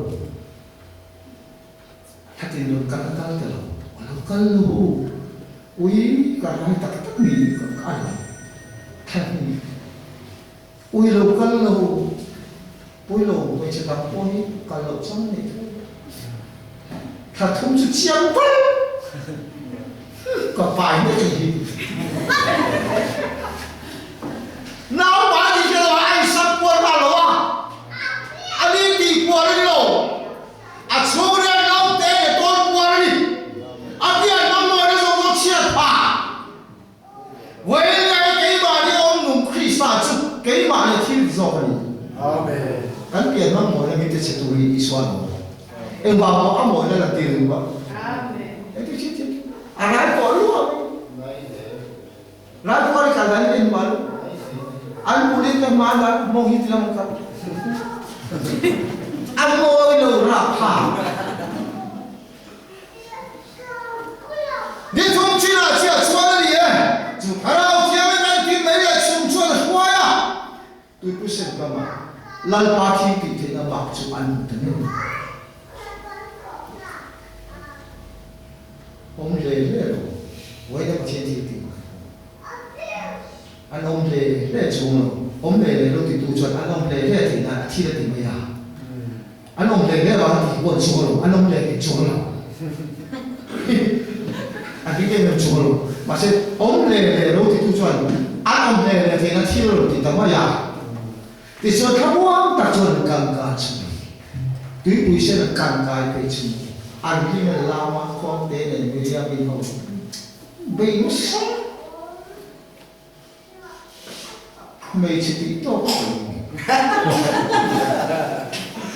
Thla tin rawn kal a kal ta lo. A lo kal lo. Ui ka rai tak tak ni ka ka lo. Thla hnih ui lo kal lo. Pui lo hmeichhe dang pawh hi kal loh chang a nei tho. Thla thum chu chiang vat ka pai mek ang hi. Naupa tih hre lo a a insam kual nghal lo a, a ni tih kual a ni lo. A chhungrial naute leh tawn kual a ni. A pian hmangmawina zawng zawng chhiat phah. Vawiin lai keimahni awm nung Krista chu keimah leh thil ti zawk a ni. Amen. Kan pian hmang mawina mite che tur hi Isua a lo. Engvang pawh a mawina lan tir duh a. Amen. Engti chin chin a rai pawh lu a. Rai pawh a kal dan in mal. An pulin ka hma dan mawng hi tilam ka. A mawi lo rap ha. Ni thum chinah chiah chuan a ni e, chu Thlarau Thiangin an thim mai leh chung chuan a hruai a, tuipui sen ramah Lalpa thil tih theihna bak chu an hmu ta ngei lo. Awm hle hle lo, Vawiina Pathian thil tih mak an awm hle hle chung lo, awm hle hle lo titu chuan an awm hle hle theih nan a thil a ti mai a. An awm hle hle vang a tih pawh an chuang lo, an awm hle hle chuang lo. An ring em em chuang lo. Mahse, awm hle hle lo titu chuan an awm hle hle theihna thil a rawn ti ta mai a. Tichuan thlamuang tak chuan an kan kai chhung a, tuipui sen an kan kai phei chhung a, an hlim an lam a, khuangte nen Miriam in ho bei nasa. Hmeichhe tih tawk a awm.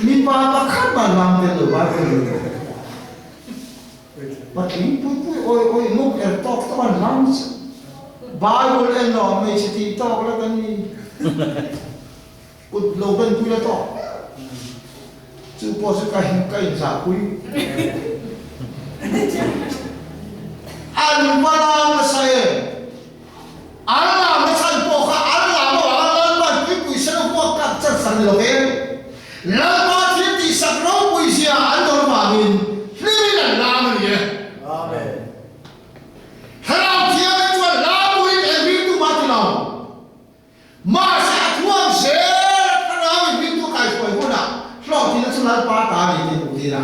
Mipa pakhat mah lam tel lo Bible in lo. Patling pui pui awi awi ngawk er tawk tawk an lam chu. Bible en lo hmeichhe tih tawk la ka ni. Kut lo ben pui la tawk. Chu pawh chu ka ka inzahpui. An va lam nasa em? An lam na chhan pawh kha an lam avanga Lalpan tuipui sen a huak kak chan sak ni lo ve. Lalpa thil tihsak ropui zia an dawn avangin hlimin an lam a ni e. Amen. Thlarau Thianghlim chuan hla turin eng ringtu mah ti lo. Mahse a thuam zel a thlarau in ringtu kaihruai hunah hlawhtlinna chu Lalpa ta a ni tih hmuh tir a,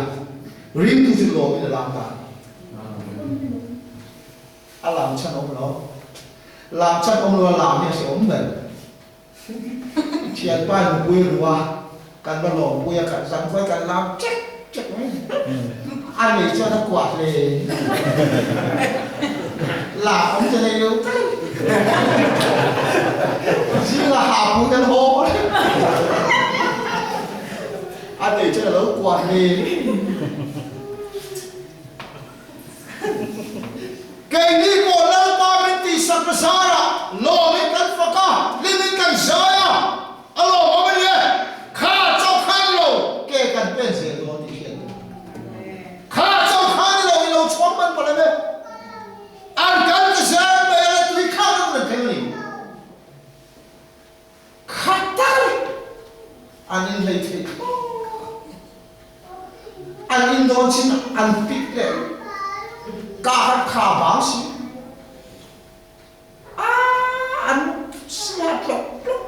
ringtu chu lawmin a lam ta a ni. A lam chhan awm lo. Lam chhan awm lo a lam hi a hre awm ber. Thianpa in nupui ru a, kan va lawmpui a, kan zang khuai kan lam chek chek mai. A nei chuan a kuah hle. Lam awm che nei lo tlat. Zinga hahpui kan haw. A nei chuan a lo kuah hle. Keini pawh Lalpa min tihsak na zarah lawmin kan fak a, hlimin kan zai a, a lawmawm a ni e. Kha chauh kha ni lo, ke kan pen zel dawn tih hriat tur. Kha chauh kha ni lo, i lo chhuak hman palh em e? An kal ta zel mai a, la tui khak na hun an thleng a ni. Khat tak a ni. An inhlei thei thlawt. An in dawn chin an pik leh ka han kha vang si. A an sia tlawk tlawk.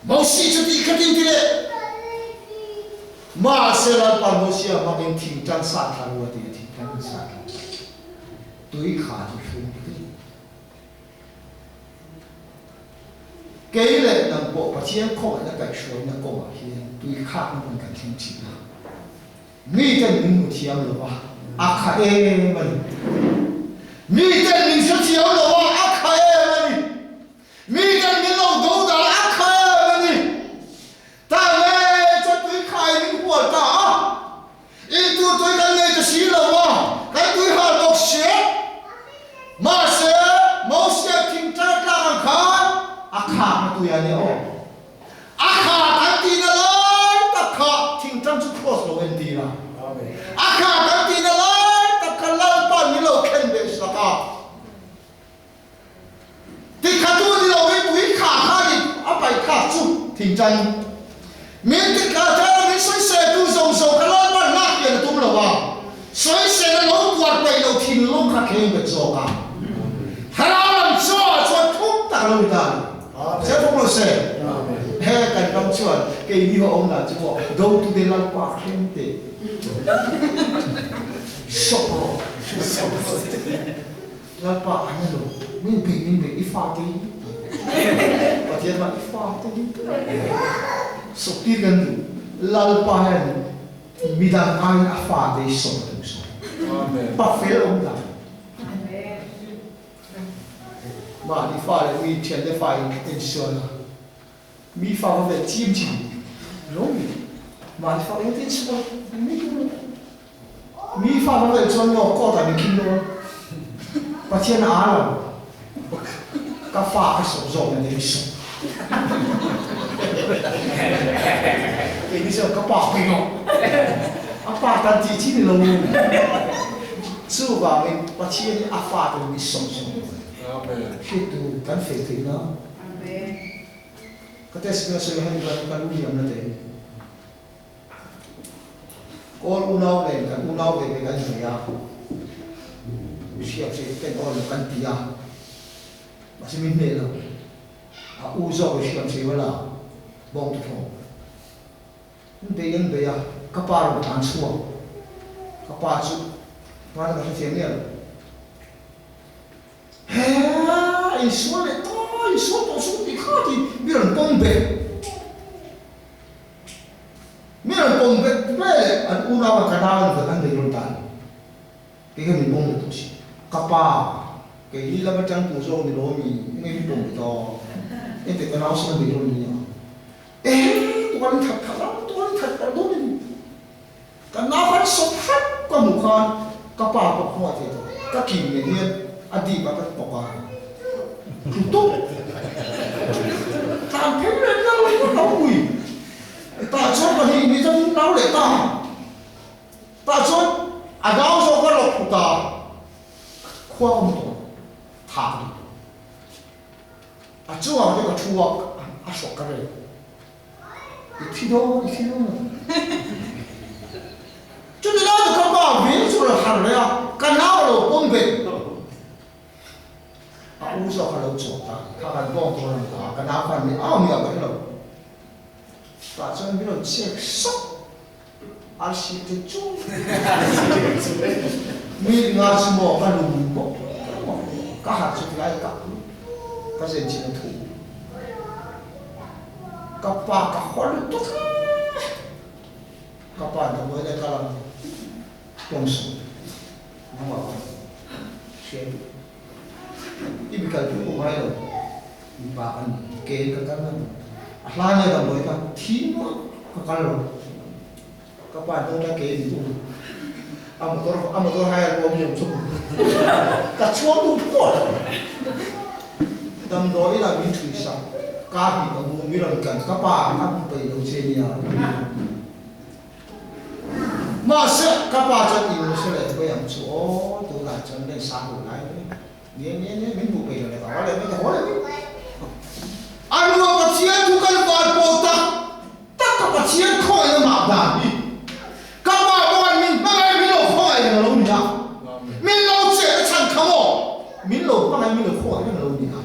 Mosi chu tih khatin ti leh. Mahse Lalpa Mosia hmangin thingṭang sat thla ru a ti a, thingṭang in sat thla. Tui kha chu thlung ti. Kei leh nang pawh Pathian khawngaihna kaihhruaina kawngah hian tui khakna hmun kan thleng thin a. Miten min hmu thiam lo va, a kha em a ni. Miten min hre thiam lo va, a kha em a ni. Miten min lo do dal a, a kha em a ni. Ta ngei chuan tui khai min hual ta a. Intur tui kan nei ta si lo a, kan tui hal bawk sia. Mahse, Mosia thing tar tlak ang khan a khakna tui a nia aw. A kha kan tihna lai tak kha thingtang chu cross lo entir a. A kha kan tihna lai tak kha Lalpa'n min lo khen ve sak a. Tikhatu ni loin tui kha khanin a paih thlak chu thingtang min tikha thar a min sawiseltu zawng zawng kha Lalpan lak pian a tum lo a, sawisel a lo tuar peih lo thinlung kha thleng bet zawk a. Thlarau lam chaw chuan thum tak a lo ni ta a ni. Zel fawk lo se, he kan ram chuan keini ho awm dan chu maw dotute Lalpa thleng teh sawp rawh. Lalpa an lo, min bei min bei i fate hi Pathian mah i fate hi sawptir kan duh. Lalpa hian midang aiin a fate hi sawp a duh zawk. Pa fel awm dan. Mahni fa leh mi thiante fa in ensual a. Mi fa va ve chim chim lo mi mahni fa engtin sual mi tur lo mi fa va ve chuan maw court ah min khim dawn Pathian a aa lo ka fa ka sawm zawk na ni sawm kei ni chuan ka pa pui lo a pa tan tih chi ni lo chuvangin Pathian hi a fa te min sawm zawk hriattu kan fei theih na. Ka test hmel sawi han chuan ka lu liam na te Kawl unau nen kan unau ve ve kan inneih a, hriat hriat ten aw lo kan ti a, mahse min hneh lo, a u zawk i hriam hriam a la bawng ta thlawm. An bei an bei a, ka pa rawn tlan chhuak, ka pa chu hmana ka hrethiam miah lo. He insual leh ta, insual tawh suh tih kha ti mi rawn pawm bet, mi rawn pawm bet ve leh an unau a ka nau an vawn an bei rawn ta a ni. Kei kha min pawm bet tawh si. Ka pa Keini lama tang tur zawk ni lo mi enge hi pawm ta ente ka nau sawn ni dawn nia eh tuan in that khat ang tuan in that khat dawn a ni ka nau khan sawp hrep ka hmuh khan ka pa pawh hmuh a thei tawh ka kim nen hian a dip a ka tawk a tlu tawp tlan phei reng lo in ka lo ui tah chuan pahnih ni chuan nau leh ta tah chuan a nau zawk a rawk thlu ta. Khua awm tawh tha ka duh tawh. A chungah te ka thu a, a hrawk ka rel. I thi dawn, i thi dawn lo. Chuti lai chu ka pa vin chu rawn harh leh a, ka nau a lo pawm ve. A u zawk a lo chawk ta, kha kan bawng tur a rawn ta a, ka nau khan mi au mi a ka hre lo. Tah chuan min rawn chek sawk. Arsi te chu mi nga chu maw ka lum bawk maw ka harh chu tilai ka ka zen chin a thu ka pa ka haw lutuk ka pa in ka buai leh kal ang tawng suh nangmah khan hria duh i mi kal pui pawh ngai lo mipa kan ni ke in ka kal ngam a hla nia damdawi kha thi nuah ka kal lo ka pa hnung atang ke in um a motor a motor hai a ruam liam chu ka chhuak duh phawt damdawi inah min thui sak ka hnih ka mu mi rawn tlan ka pa ka hmu peih lo che nia. Mahse, ka pa chuan in hre leh thuai ang chu aw, tunah chuan len sang duh lai mai. Nia, nia, nia, min hmuh peih lo leh ka haw leh mai, ka haw leh mai. A ruang Pathian thu kan van pawh tak tak ka Pathian khawngaihna mah dan hi ka pa pawh min hmangaih min lo khawngaih reng a lo ni a, min lo chet a chhan kha maw min lo hmangaih min lo khawngaih reng a lo ni a.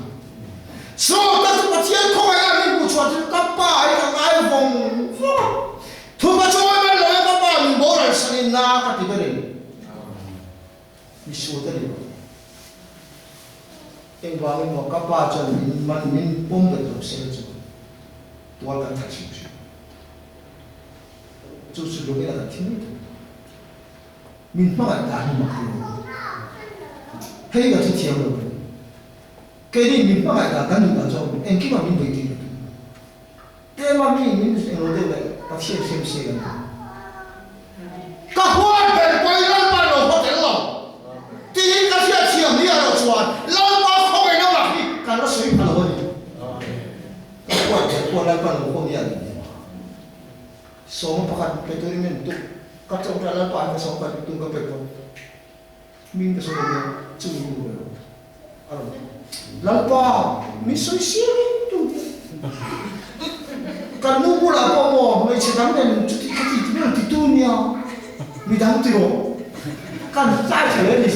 Saw tak chu Pathian khawngaihna min hmuh chhuah chu ka pa hi ka ngai vawng vawng a. Thupa chuan man lo e ka pa min boral sak in na ka ti ber in mi sual ta ni lo. Engvangin maw ka pa chuan min man min pawm bet lo se chu tual kan that hrim hrim. Chu chu lungin a kan thi mai thei. Min hmangaih dan hi mak ti lo. Hei ka thuthiam lo ber. Keini min hmangaih dan kan duh dan chuan engkimah min beih tir a tum. Tlema mi min englo deuh leh Pathian hrem se kan ti. Ka huat ber pawi Lalpa lo haw tel lo tiin ka hriatthiam hi erawh chuan Lalpa khawngaihna mak hi kan la sawi pha lo a ni. Ka huat ber pawh Lalpa lo haw miah lo ni. Sawma pakhat pe turin min tuk ka tawngtai Lalpa hi ka sawm pakhat tum ka pe tawh. Hming ka sawi ania chumi nu ve rawh a rawn ti. Lalpa min sawi siam in tu te kan nu bulah pawh maw hmeichhe dang nen chuti khati ti mai ti tu nia midang ti rawh kan tlai thei a ni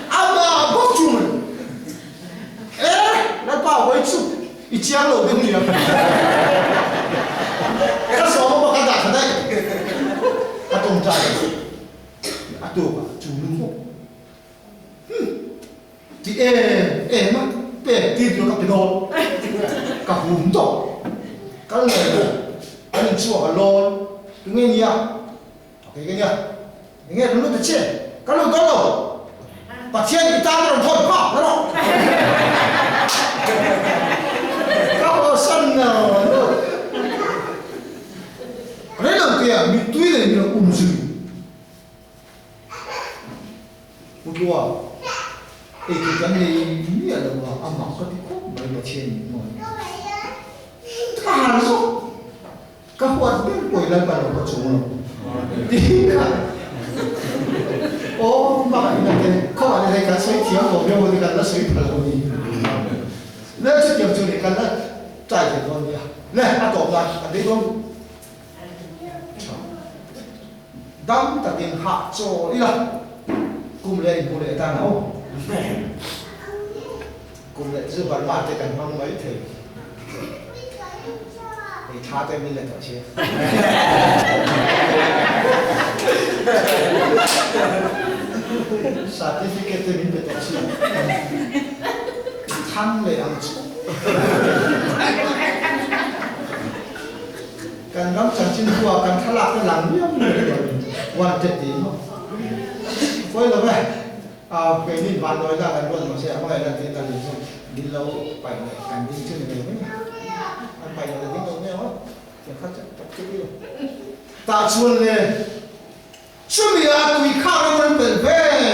amah bawk chu mai e Lalpa vawi chu i chiang lo deuh nia ka sawm a ka dah tha daih ka tawngtai a tuk a chu nu bawk hmm ti em em a pek tir chu ka pe dawn ka hum tawh kal leh bawk an inchhuak a lawn tunge nia Kei ka nia, enge rawn lut ta che? Ka lut dawn lo. Pathian i tan ka rawn thawn phak la rawh. Ka haw-san lo lo. Rei lo te ah mittui leh min rawn um zui. Pu Tlua, eitur kan nei miah lo a, a mak ka ti khawp mai Pathian min hmangaih. Ka har zawk. Ka huat ber pawi Lalpa lo ka chung lo tih kha aw hmangaihna te khawngah te hei kan sawi thiam lo viau te kan la sawi pha lo ni le chutiang chu ni kan la try thei dawn nia le a tawp nan kan bei dawn tha dam takin hah chaw ila kum leh inhmu leh tan a aw kum leh chu Burma te kan hmang mai thei. Hei tha te min le tawh sia. Certificate te min pe tawh sia. Thang leh ang chu. Kan ram chanchin hua kan thlalak te lang viau mai lo. Wanted ti maw. Fawi lo ve. A keini vanduai lak an ruat mahse a hmangaih lan tir ta ni chu min lo paih leh kan ding chu ni mai mai a, an paih loh la ding lo mai ang aw, tiang kha chu tak chu i Tah chuan le chumi a tui khak ram an pelh ve le.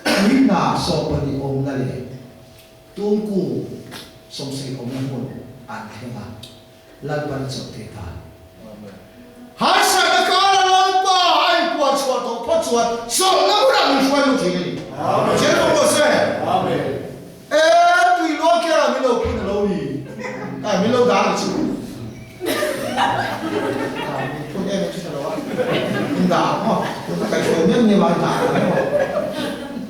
Tui hna 12 awmna leh tumkung 70 awmna hmun an thleng a. Lalpan a chawh thei ta. Harsatna kara Lalpa a inpuan chhuah tawh phawt chuan chawlhna hunah min hruai lut thei a ni. Pathian fawm rawh se. E, tui luang kher ah min lo phun a lo ni. Ai, min lo dang chu. Min phun em em chu ta lo a. Min dah ang maw? Tun ka kaihhruai miam miam a, in dah ang maw?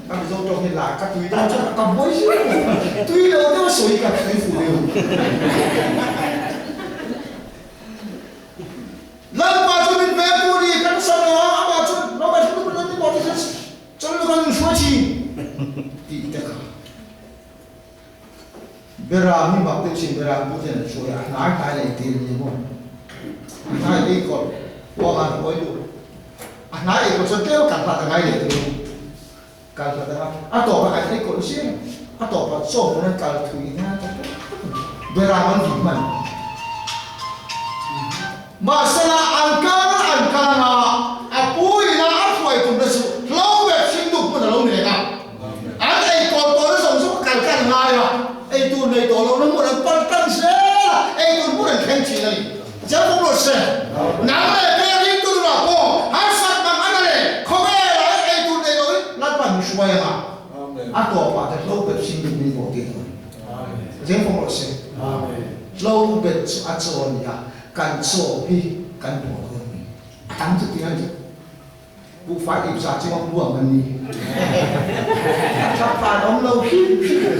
Ka Mizo tawng hi lai ka tui dawn chuan ka buai zir lo. Tui lo deuh a sawi ka tui fuh deuh. Lalpa chu min pek tu ni kan sam lo a, amah chu Robert hi nupui ni maw ti khan chawl luka min hruai thin tih te kha. Beram hi mak deuh sin, beram pu ten an hruai a, a hnai hnai leh tir ni maw? A hnai ei kawlh huang an hruai lut. A hnai ei kawlh chuan tlem kan hlat a ngai leh tur. Kal hlat anga a tawpah an ei kawlh zel a, a tawpah chaw hmun an kal thui nan tak tak tak a ni. Beram an vin hman. Mahsela an kal an kal anga a pu ina a hruai tumna chu hlo bet hring duk hmun a lo ni reng a. An ei kawl tawhna zawng zawng a kal kan ngai a, ei tur nei tawh lohna hmun an pan tan zel a, ei tur hmun an thleng thin a ni. Chiang fawm rawh se. Nang leh kei a ringtu nunah pawh harsat mang ana leh khawvelah hian ei tur nei loin Lalpa min hruai anga a tawpah te hlo bet hring duk min bawh tir dawn. Chiang fawm rawh se. Hlo bet chu a chaw a ni a, kan chaw hi kan bawh dawn a ni. A tam chu ti a ni. Buhfai ip za chuang buang an ni. Thap an awm lo hrim hrim.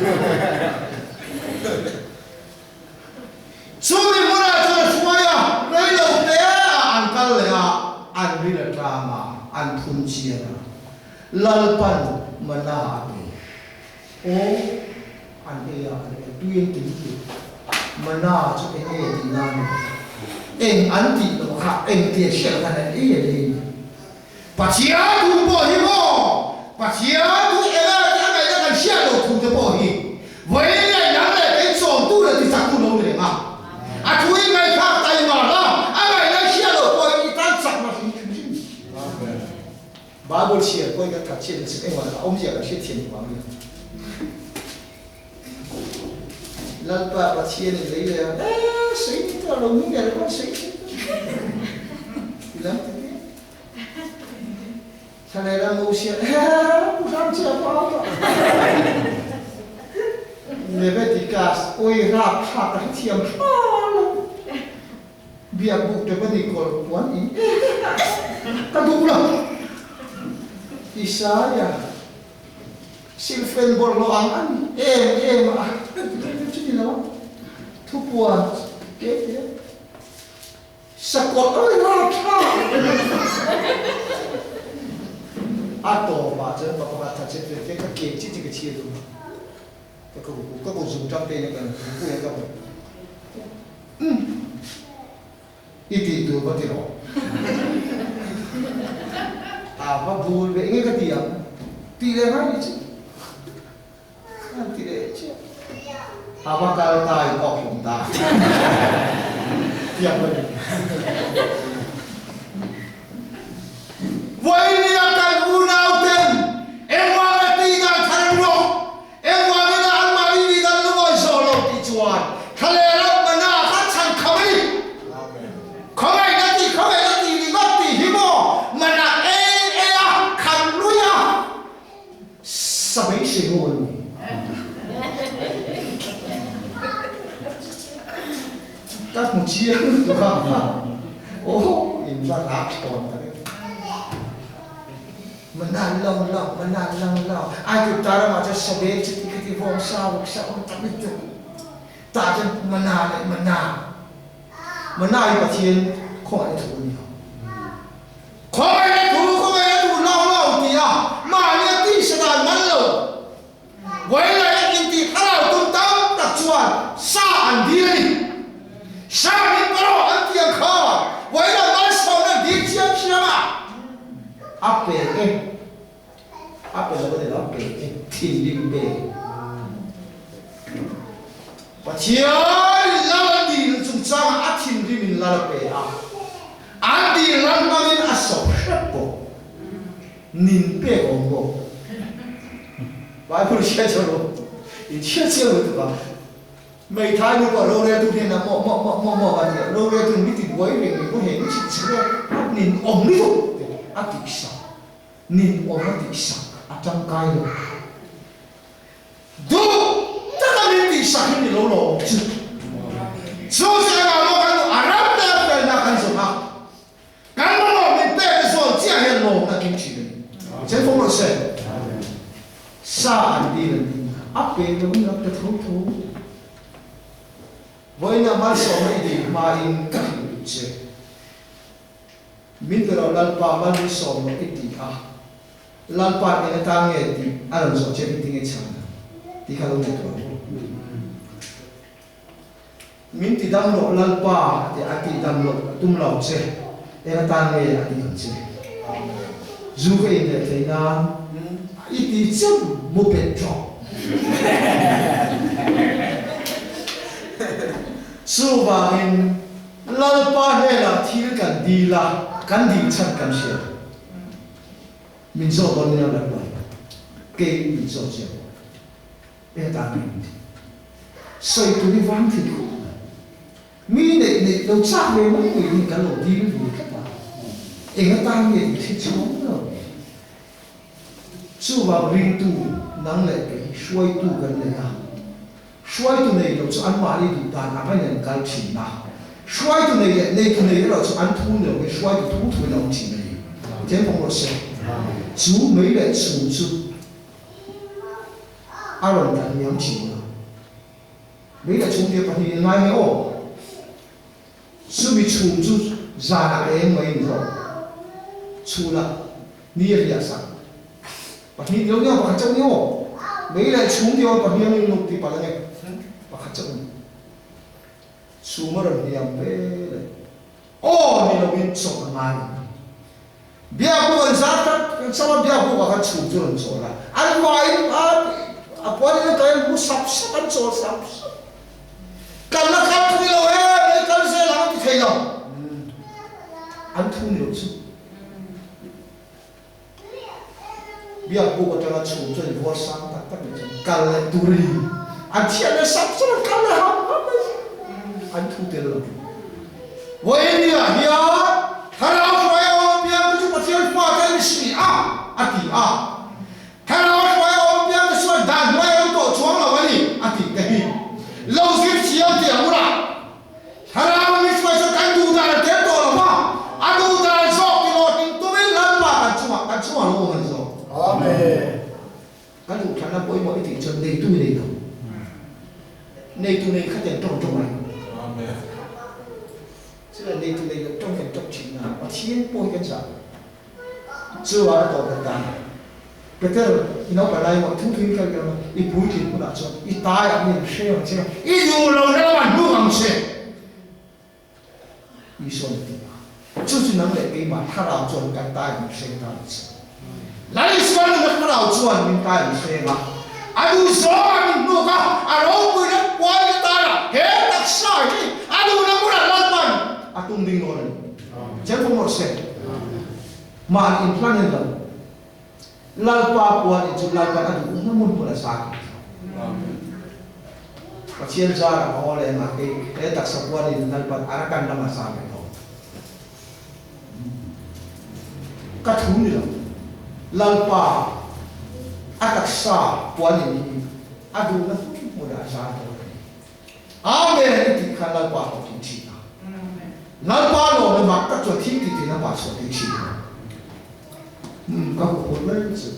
Chumi hmunah chuan a hruai a, rei lo te ah an kal leh a, an ril a tlang a, an phun chian a. Lalpan mana a pe. Aw, an ei a, an ei tui an ti lutuk. Mana chu eng nge tih nan a ni? Eng an tih loh kha eng tia hriat khan an ei an ei ni. Pathian thu pawh hi maw? Pathian thu eng a tih a ngaihna kan hriat loh thu te pawh hi vawiin leh nang leh kei chawmtu leh tichaktu lo ni reng a. A thu i ngaihthlak taima la, a ngaihna hriat loh pawhin i tan chakna hrim hrim hrim. Bible chhiar pawhin kan that chhiat nasa engmah a awmzia kan hriat thiam vang a ni. Lalpa Pathian in lei leh a, eh sei ni tawh lo ni nge pawh sei thei tawh lam ti te. Thlaleh lam u sia, eh pu hram chia pawh a tawh. Leviticus oi rap thlak ka hrethiam tha lo. Biak buk te pahnih kawlh puan in ka duh lo. Isaiah silfen bawlhhlawh ang a ni em em a, chu ni lo a, thupuan te te sakawlh a rap thlak a tawpah chuan pa pakhat kha che te ka ke chi chi ka chhia duh. Ka ko ka ko zum tang te in kan pu in ka umm i tih tur va ti rawh a va bul ve nge ka ti ang tih leh ngai ni chu an ti leh chiah a va kal ta in awk hlawm ta tiang va ni. Vawinia kan unauten engvanga tih dan thar an rawh, engvangina anmahni tih dan lungawi zawh lo tih chuan thlaleh ram mana kha chhan kham a ni. Khawngaihna tih khawngaihna tih ringawt tih hi maw mana ei ei a khat lui a sa beisei ho an ni. Ka hmu chiang lutuk a, aw in va rak tawn tak em. Mana lang lang, mana lang lang, ai kut ta ramah chuan sabel chuti khati vawng sa vawk sa awm tak lutuk. Tah chuan mana leh mana, mana hi Pathian khawngaihna thu a ni a. Khawngaihna thu, khawngaihna thu hlauh hlauh ti a, mahnia tisa dan man lo. Vawilaia intih thlarau tum tam tak chuan sa an dil a ni. Sa min pawh an ti ang kha, Vawilah malsawmna an dil chiam chiam a. Pathianin lal a dil chungchangah a thinrimin lal a pe a, an dil ran hmangin a sawp hrep bawk. Nin pek awm bawk. Bible hria chiang lo, in hria chiang lutuk a. Hmeithai nu pawh roreltu hnenah maw maw maw maw maw a ti a, roreltu mi ti buai reng reng maw he mi chhit chhe vel nin awm lutuk te a tihsak, nin awm a tihsak a tangkai lo. Duh taka min tihsak hi ni lo lawm chu. Chu chu engah maw kan duh a ram leh a felna kan zawng a, kan mamawh min pek te zawn chiah hian lawmna kim thin a ni. Chen fawm rawh se. Sa an dil an ding a, a pe lo in a pe tho tho. Vawiinah malsawmna i dil hmain ka hrilh duh che. Min pe lo Lalpa mal min sawm loh i ti a, Lalpa eng atan nge tih a rawn zawh che engtin nge chhan ang tih kha lo ngaihtuah rawh. Min ti dam loh Lalpa a ti a tih dam loh a tum lo che, eng atan nge a tih ang che? Zu ka in leh thei nan i ti chiam mu pet ṭawk. Chuvangin Lalpa hnenah thil kan dil a, kan dil chhan kan hria. Min zawt dawn nia Lalpa, kei min zawt chiam. Hetah min ti. Sawi tur hi vang thei khawp mai. Mi neih neih lo chak ve mai mai hi kan lo dil ve tlat a, eng atan nge tih hre chhawng lo. Chuvang ringtu nang leh kei hi hruaitu kan nei a, hruaitu nei lo chu anmahni duh dan ang in an kal thin a, hruaitu nei leh neitu nei erawh chu an thu ni lo in hruaitu thu thu in a awm thin a ni. Pathian pawh rawh se. Chu mei leh chhum chu. A rawn dah hniam thin a. Mei leh chhungte pahnihin ngai nge aw? Chumi chhum chu zanah eng mai ni zawk. Chhunah ni a riah sak. Pahnih ni lo nia, pakhat chauh ni aw. Mei leh chhungte aw pahnih angin nuk tih palh ange. Pakhat chauh ni. Chhum a rawn hniam ve leh. Aw ni loin chawlh a ngai ang. Biakbuk an zar tlat, kan sam a biakbuk ah khan chhum chu rawn chawl a, an vaiin a a puan in an kai an mu sap sap, an chawl sap sap. Kal la kal thui lo e, mei kal zel ang a ti thei lo. An thu ni lo chu. Biakbuk atanga chhum chuan i vuar sang tak tak leh chuan kal leh tur a ni. An thian leh sap sap an kal leh ham ham mai si. An thu tel lo. Vawinia hian Thlarau hruai a awm piang te chu Pathian fa te an ni si a, a ti a. Thlarau hruai a awm piang te chuan dan hnuai a awm tawh chuang lo a ni, a tih te hi. Lo zir thiam tih ang ula. Thlarau mi hruai chu kan duh dan a tel tawh lo va, a duh dan zawk ti lawt in tumin Lalpa kan chungah kan chungah lo awm a ni zawk. Amen. Ka duh thlanna pawimawh i tih chuan neitu i nei lo. Neitu nei kha ten tawng tawng ai. Amen. Chula neitu nei lo tawng kan tawng thin a, Pathian pawh hi kan zah. Chu a tawp leh ta. Peter, i naupang lai maw, i thung thung i kal ber maw, i puitlin hunah chuan i taiah mi an hre ang che, i duh lo na lamah hnung ang che. Isua an ti a. Chu chu nang leh keimah thlarau chuan kan tai min hreng ta ni che. Lal Isua nunna thlarau chuan min tai min hreng a, a duh zawngah min hnuk a, a ropui na puai na tana he taksa hi a duhna hmunah Lalpan a tum ding dawn a ni. Chen pawh rawh se. Mahni inhlan en lo. Lalpa puan in chu Lalpan a duh hmun hmun hmun a sa tih chu. Pathian zarah a aw leh mah kei he taksa puan in Lalpan Arakan ram a sa ve tawh. Ka thu ni lo. Lalpa a taksa puan in hi a duhna hmun hmun ah a zar dawn a ni. Amen i tih khan Lalpa hlawh tih thin a. Lalpa lawm mak tak chuan thil tih tih Lalpa chhuah tih thin a. Umm ka hmu phur mai chu.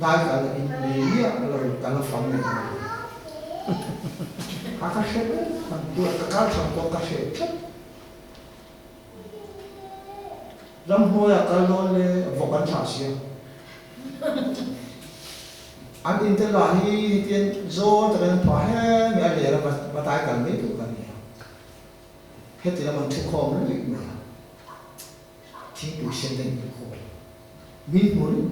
Dai ka la in nei miah lo ka la fang leh mai. A ka hre vek ang tûr ka kal chhan pawh ka hre tlat. Ramhnuaiah kal dawn le vawk an thlah sia. An in te lah hi hetian zawl takin an phah he mai a ler a va tai kal mai tur ka ni a. Heti lam an thu khawm luih mai a. Thingpui sen te an in khawm. Min hmu ring.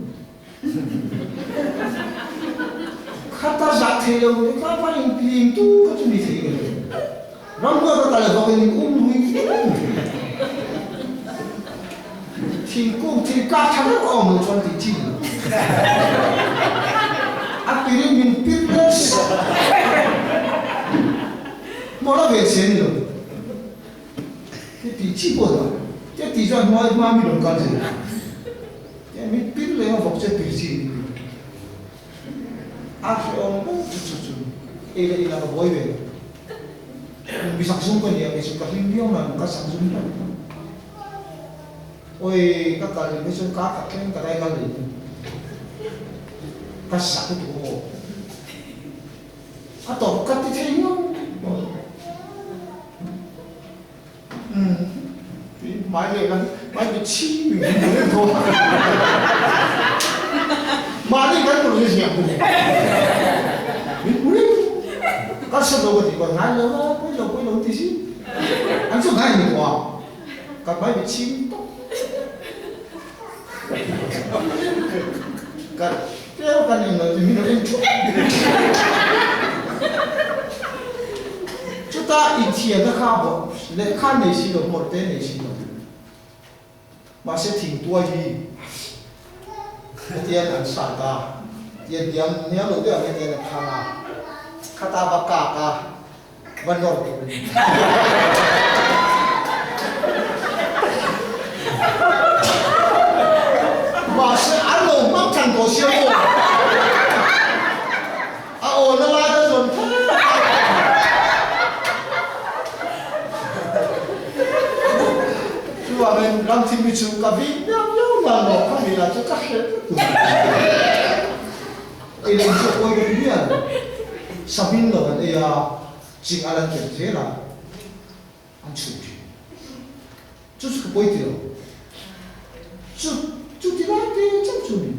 Khata zah thei. thei lo, hetlai pa in hlim tu kha chu ni thei nge lo. Ramhnuai ka kal vawkin in um lui um. Thingkung thil kak tha deuh a awm lo chuan tih chi ni lo. A pirin min pir nasa. Mawla ve che ni lo. Te tih chi pawh ni lo. Te tih chuan hmai hma mi rawn kal zel. Te min pir leh a vawk che pir chi ni lo. A hrehawm ber chu chu chu ei leh inah ka buai ve lo. Mi sak zum ka ni a, kei chu ka hlim viau nan ka sak zum ber. Awi ka kal leh chuan ka khat thleng ka dai kal leh in ka sak lutuk aw. A tawp ka ti thei ngawt ngawt. Umm hmai leh kan hmai mit chhing min hmu reng tho a. Mahni kan tur hi ziah hmu min hmu reng tho. Ka hre lo ka ti kual ngai lo a, pawi lo pawi lo an ti si. An chu ngai ni tawh a, kan hmai mit chhing tawp. Ka tlem kan in lo ti min rawn en thup. Chutah inthianna kha lehkha nei si lo, hmawlh te nei si lo. Mahse thingtuai hi hetian an sat a, tia hniam hniam lo deuh ang hetian a thang a, khata va kak a, va nawr tur a ni. Mahse an lo hmang than tawh sia maw? A awna lai ka zawn kher a. Chuvangin ramthimi chu ka vin viau viau nan maw kha mi lah chu ka hre tlat tur. Ei leh in chu a pawi ka ti mial. Sabin lo an ei a, ching a lan tel zel a, an chhuh thin. Chu chu ka pawi ti lo. Chu chu ti lai te chauh chu ni.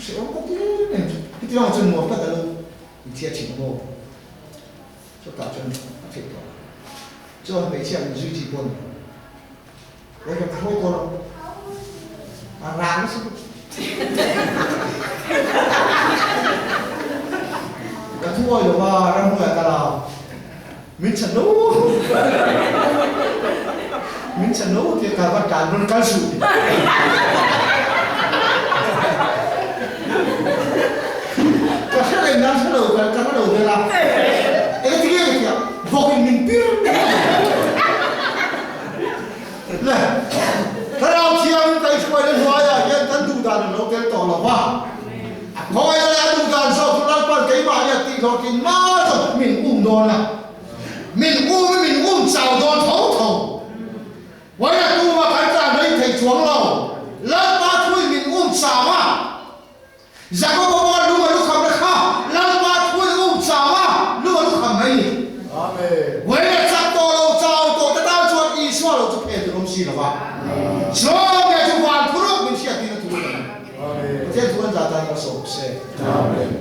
Hrehawm ka ti em em chu. Heti lamah chuan nuam tak a lo inthiar thin a maw? Chutah chuan a theih tawh a. Chuan hmeichhia min zui chi pawh a ni lo. Eng ka thawi tawh lo. A rang nasa bawk. Ka thuawi lo va, ramhnuaiah ka la. Min chhan lo. Min chhan lo tih ka va tan rawn kal suh ti. Ka hre reng nan hre lo ka hre lo vel a. Eng ti nge ka ti a, vawkin min pir. Le, Thlarau Thiangin kaihhruaina hnuaiah hian kan duh dan a lo tel tawh lo va. Khawngaihna leh a duh dan zawk chu Lalpan keimahni a tih hlawh thin hma chu min um dawn a. Min um i min um chau dawn tho tho. Vawiina tuma kan tlan rei thei chuang lo. Lalpa thuin min um chau a. Jakoba pawh a lung a lukham na kha Lalpa thuin um chau a, lung a lukham mai ni. Vawiina chak tawh lo chau tawh te tan chuan Isua lo chu phen tur awm si lo va. Chuan nge chu van thuruk min hriat tina thu ka ni. Pathian thu an zah tan ka sawm se. Amen.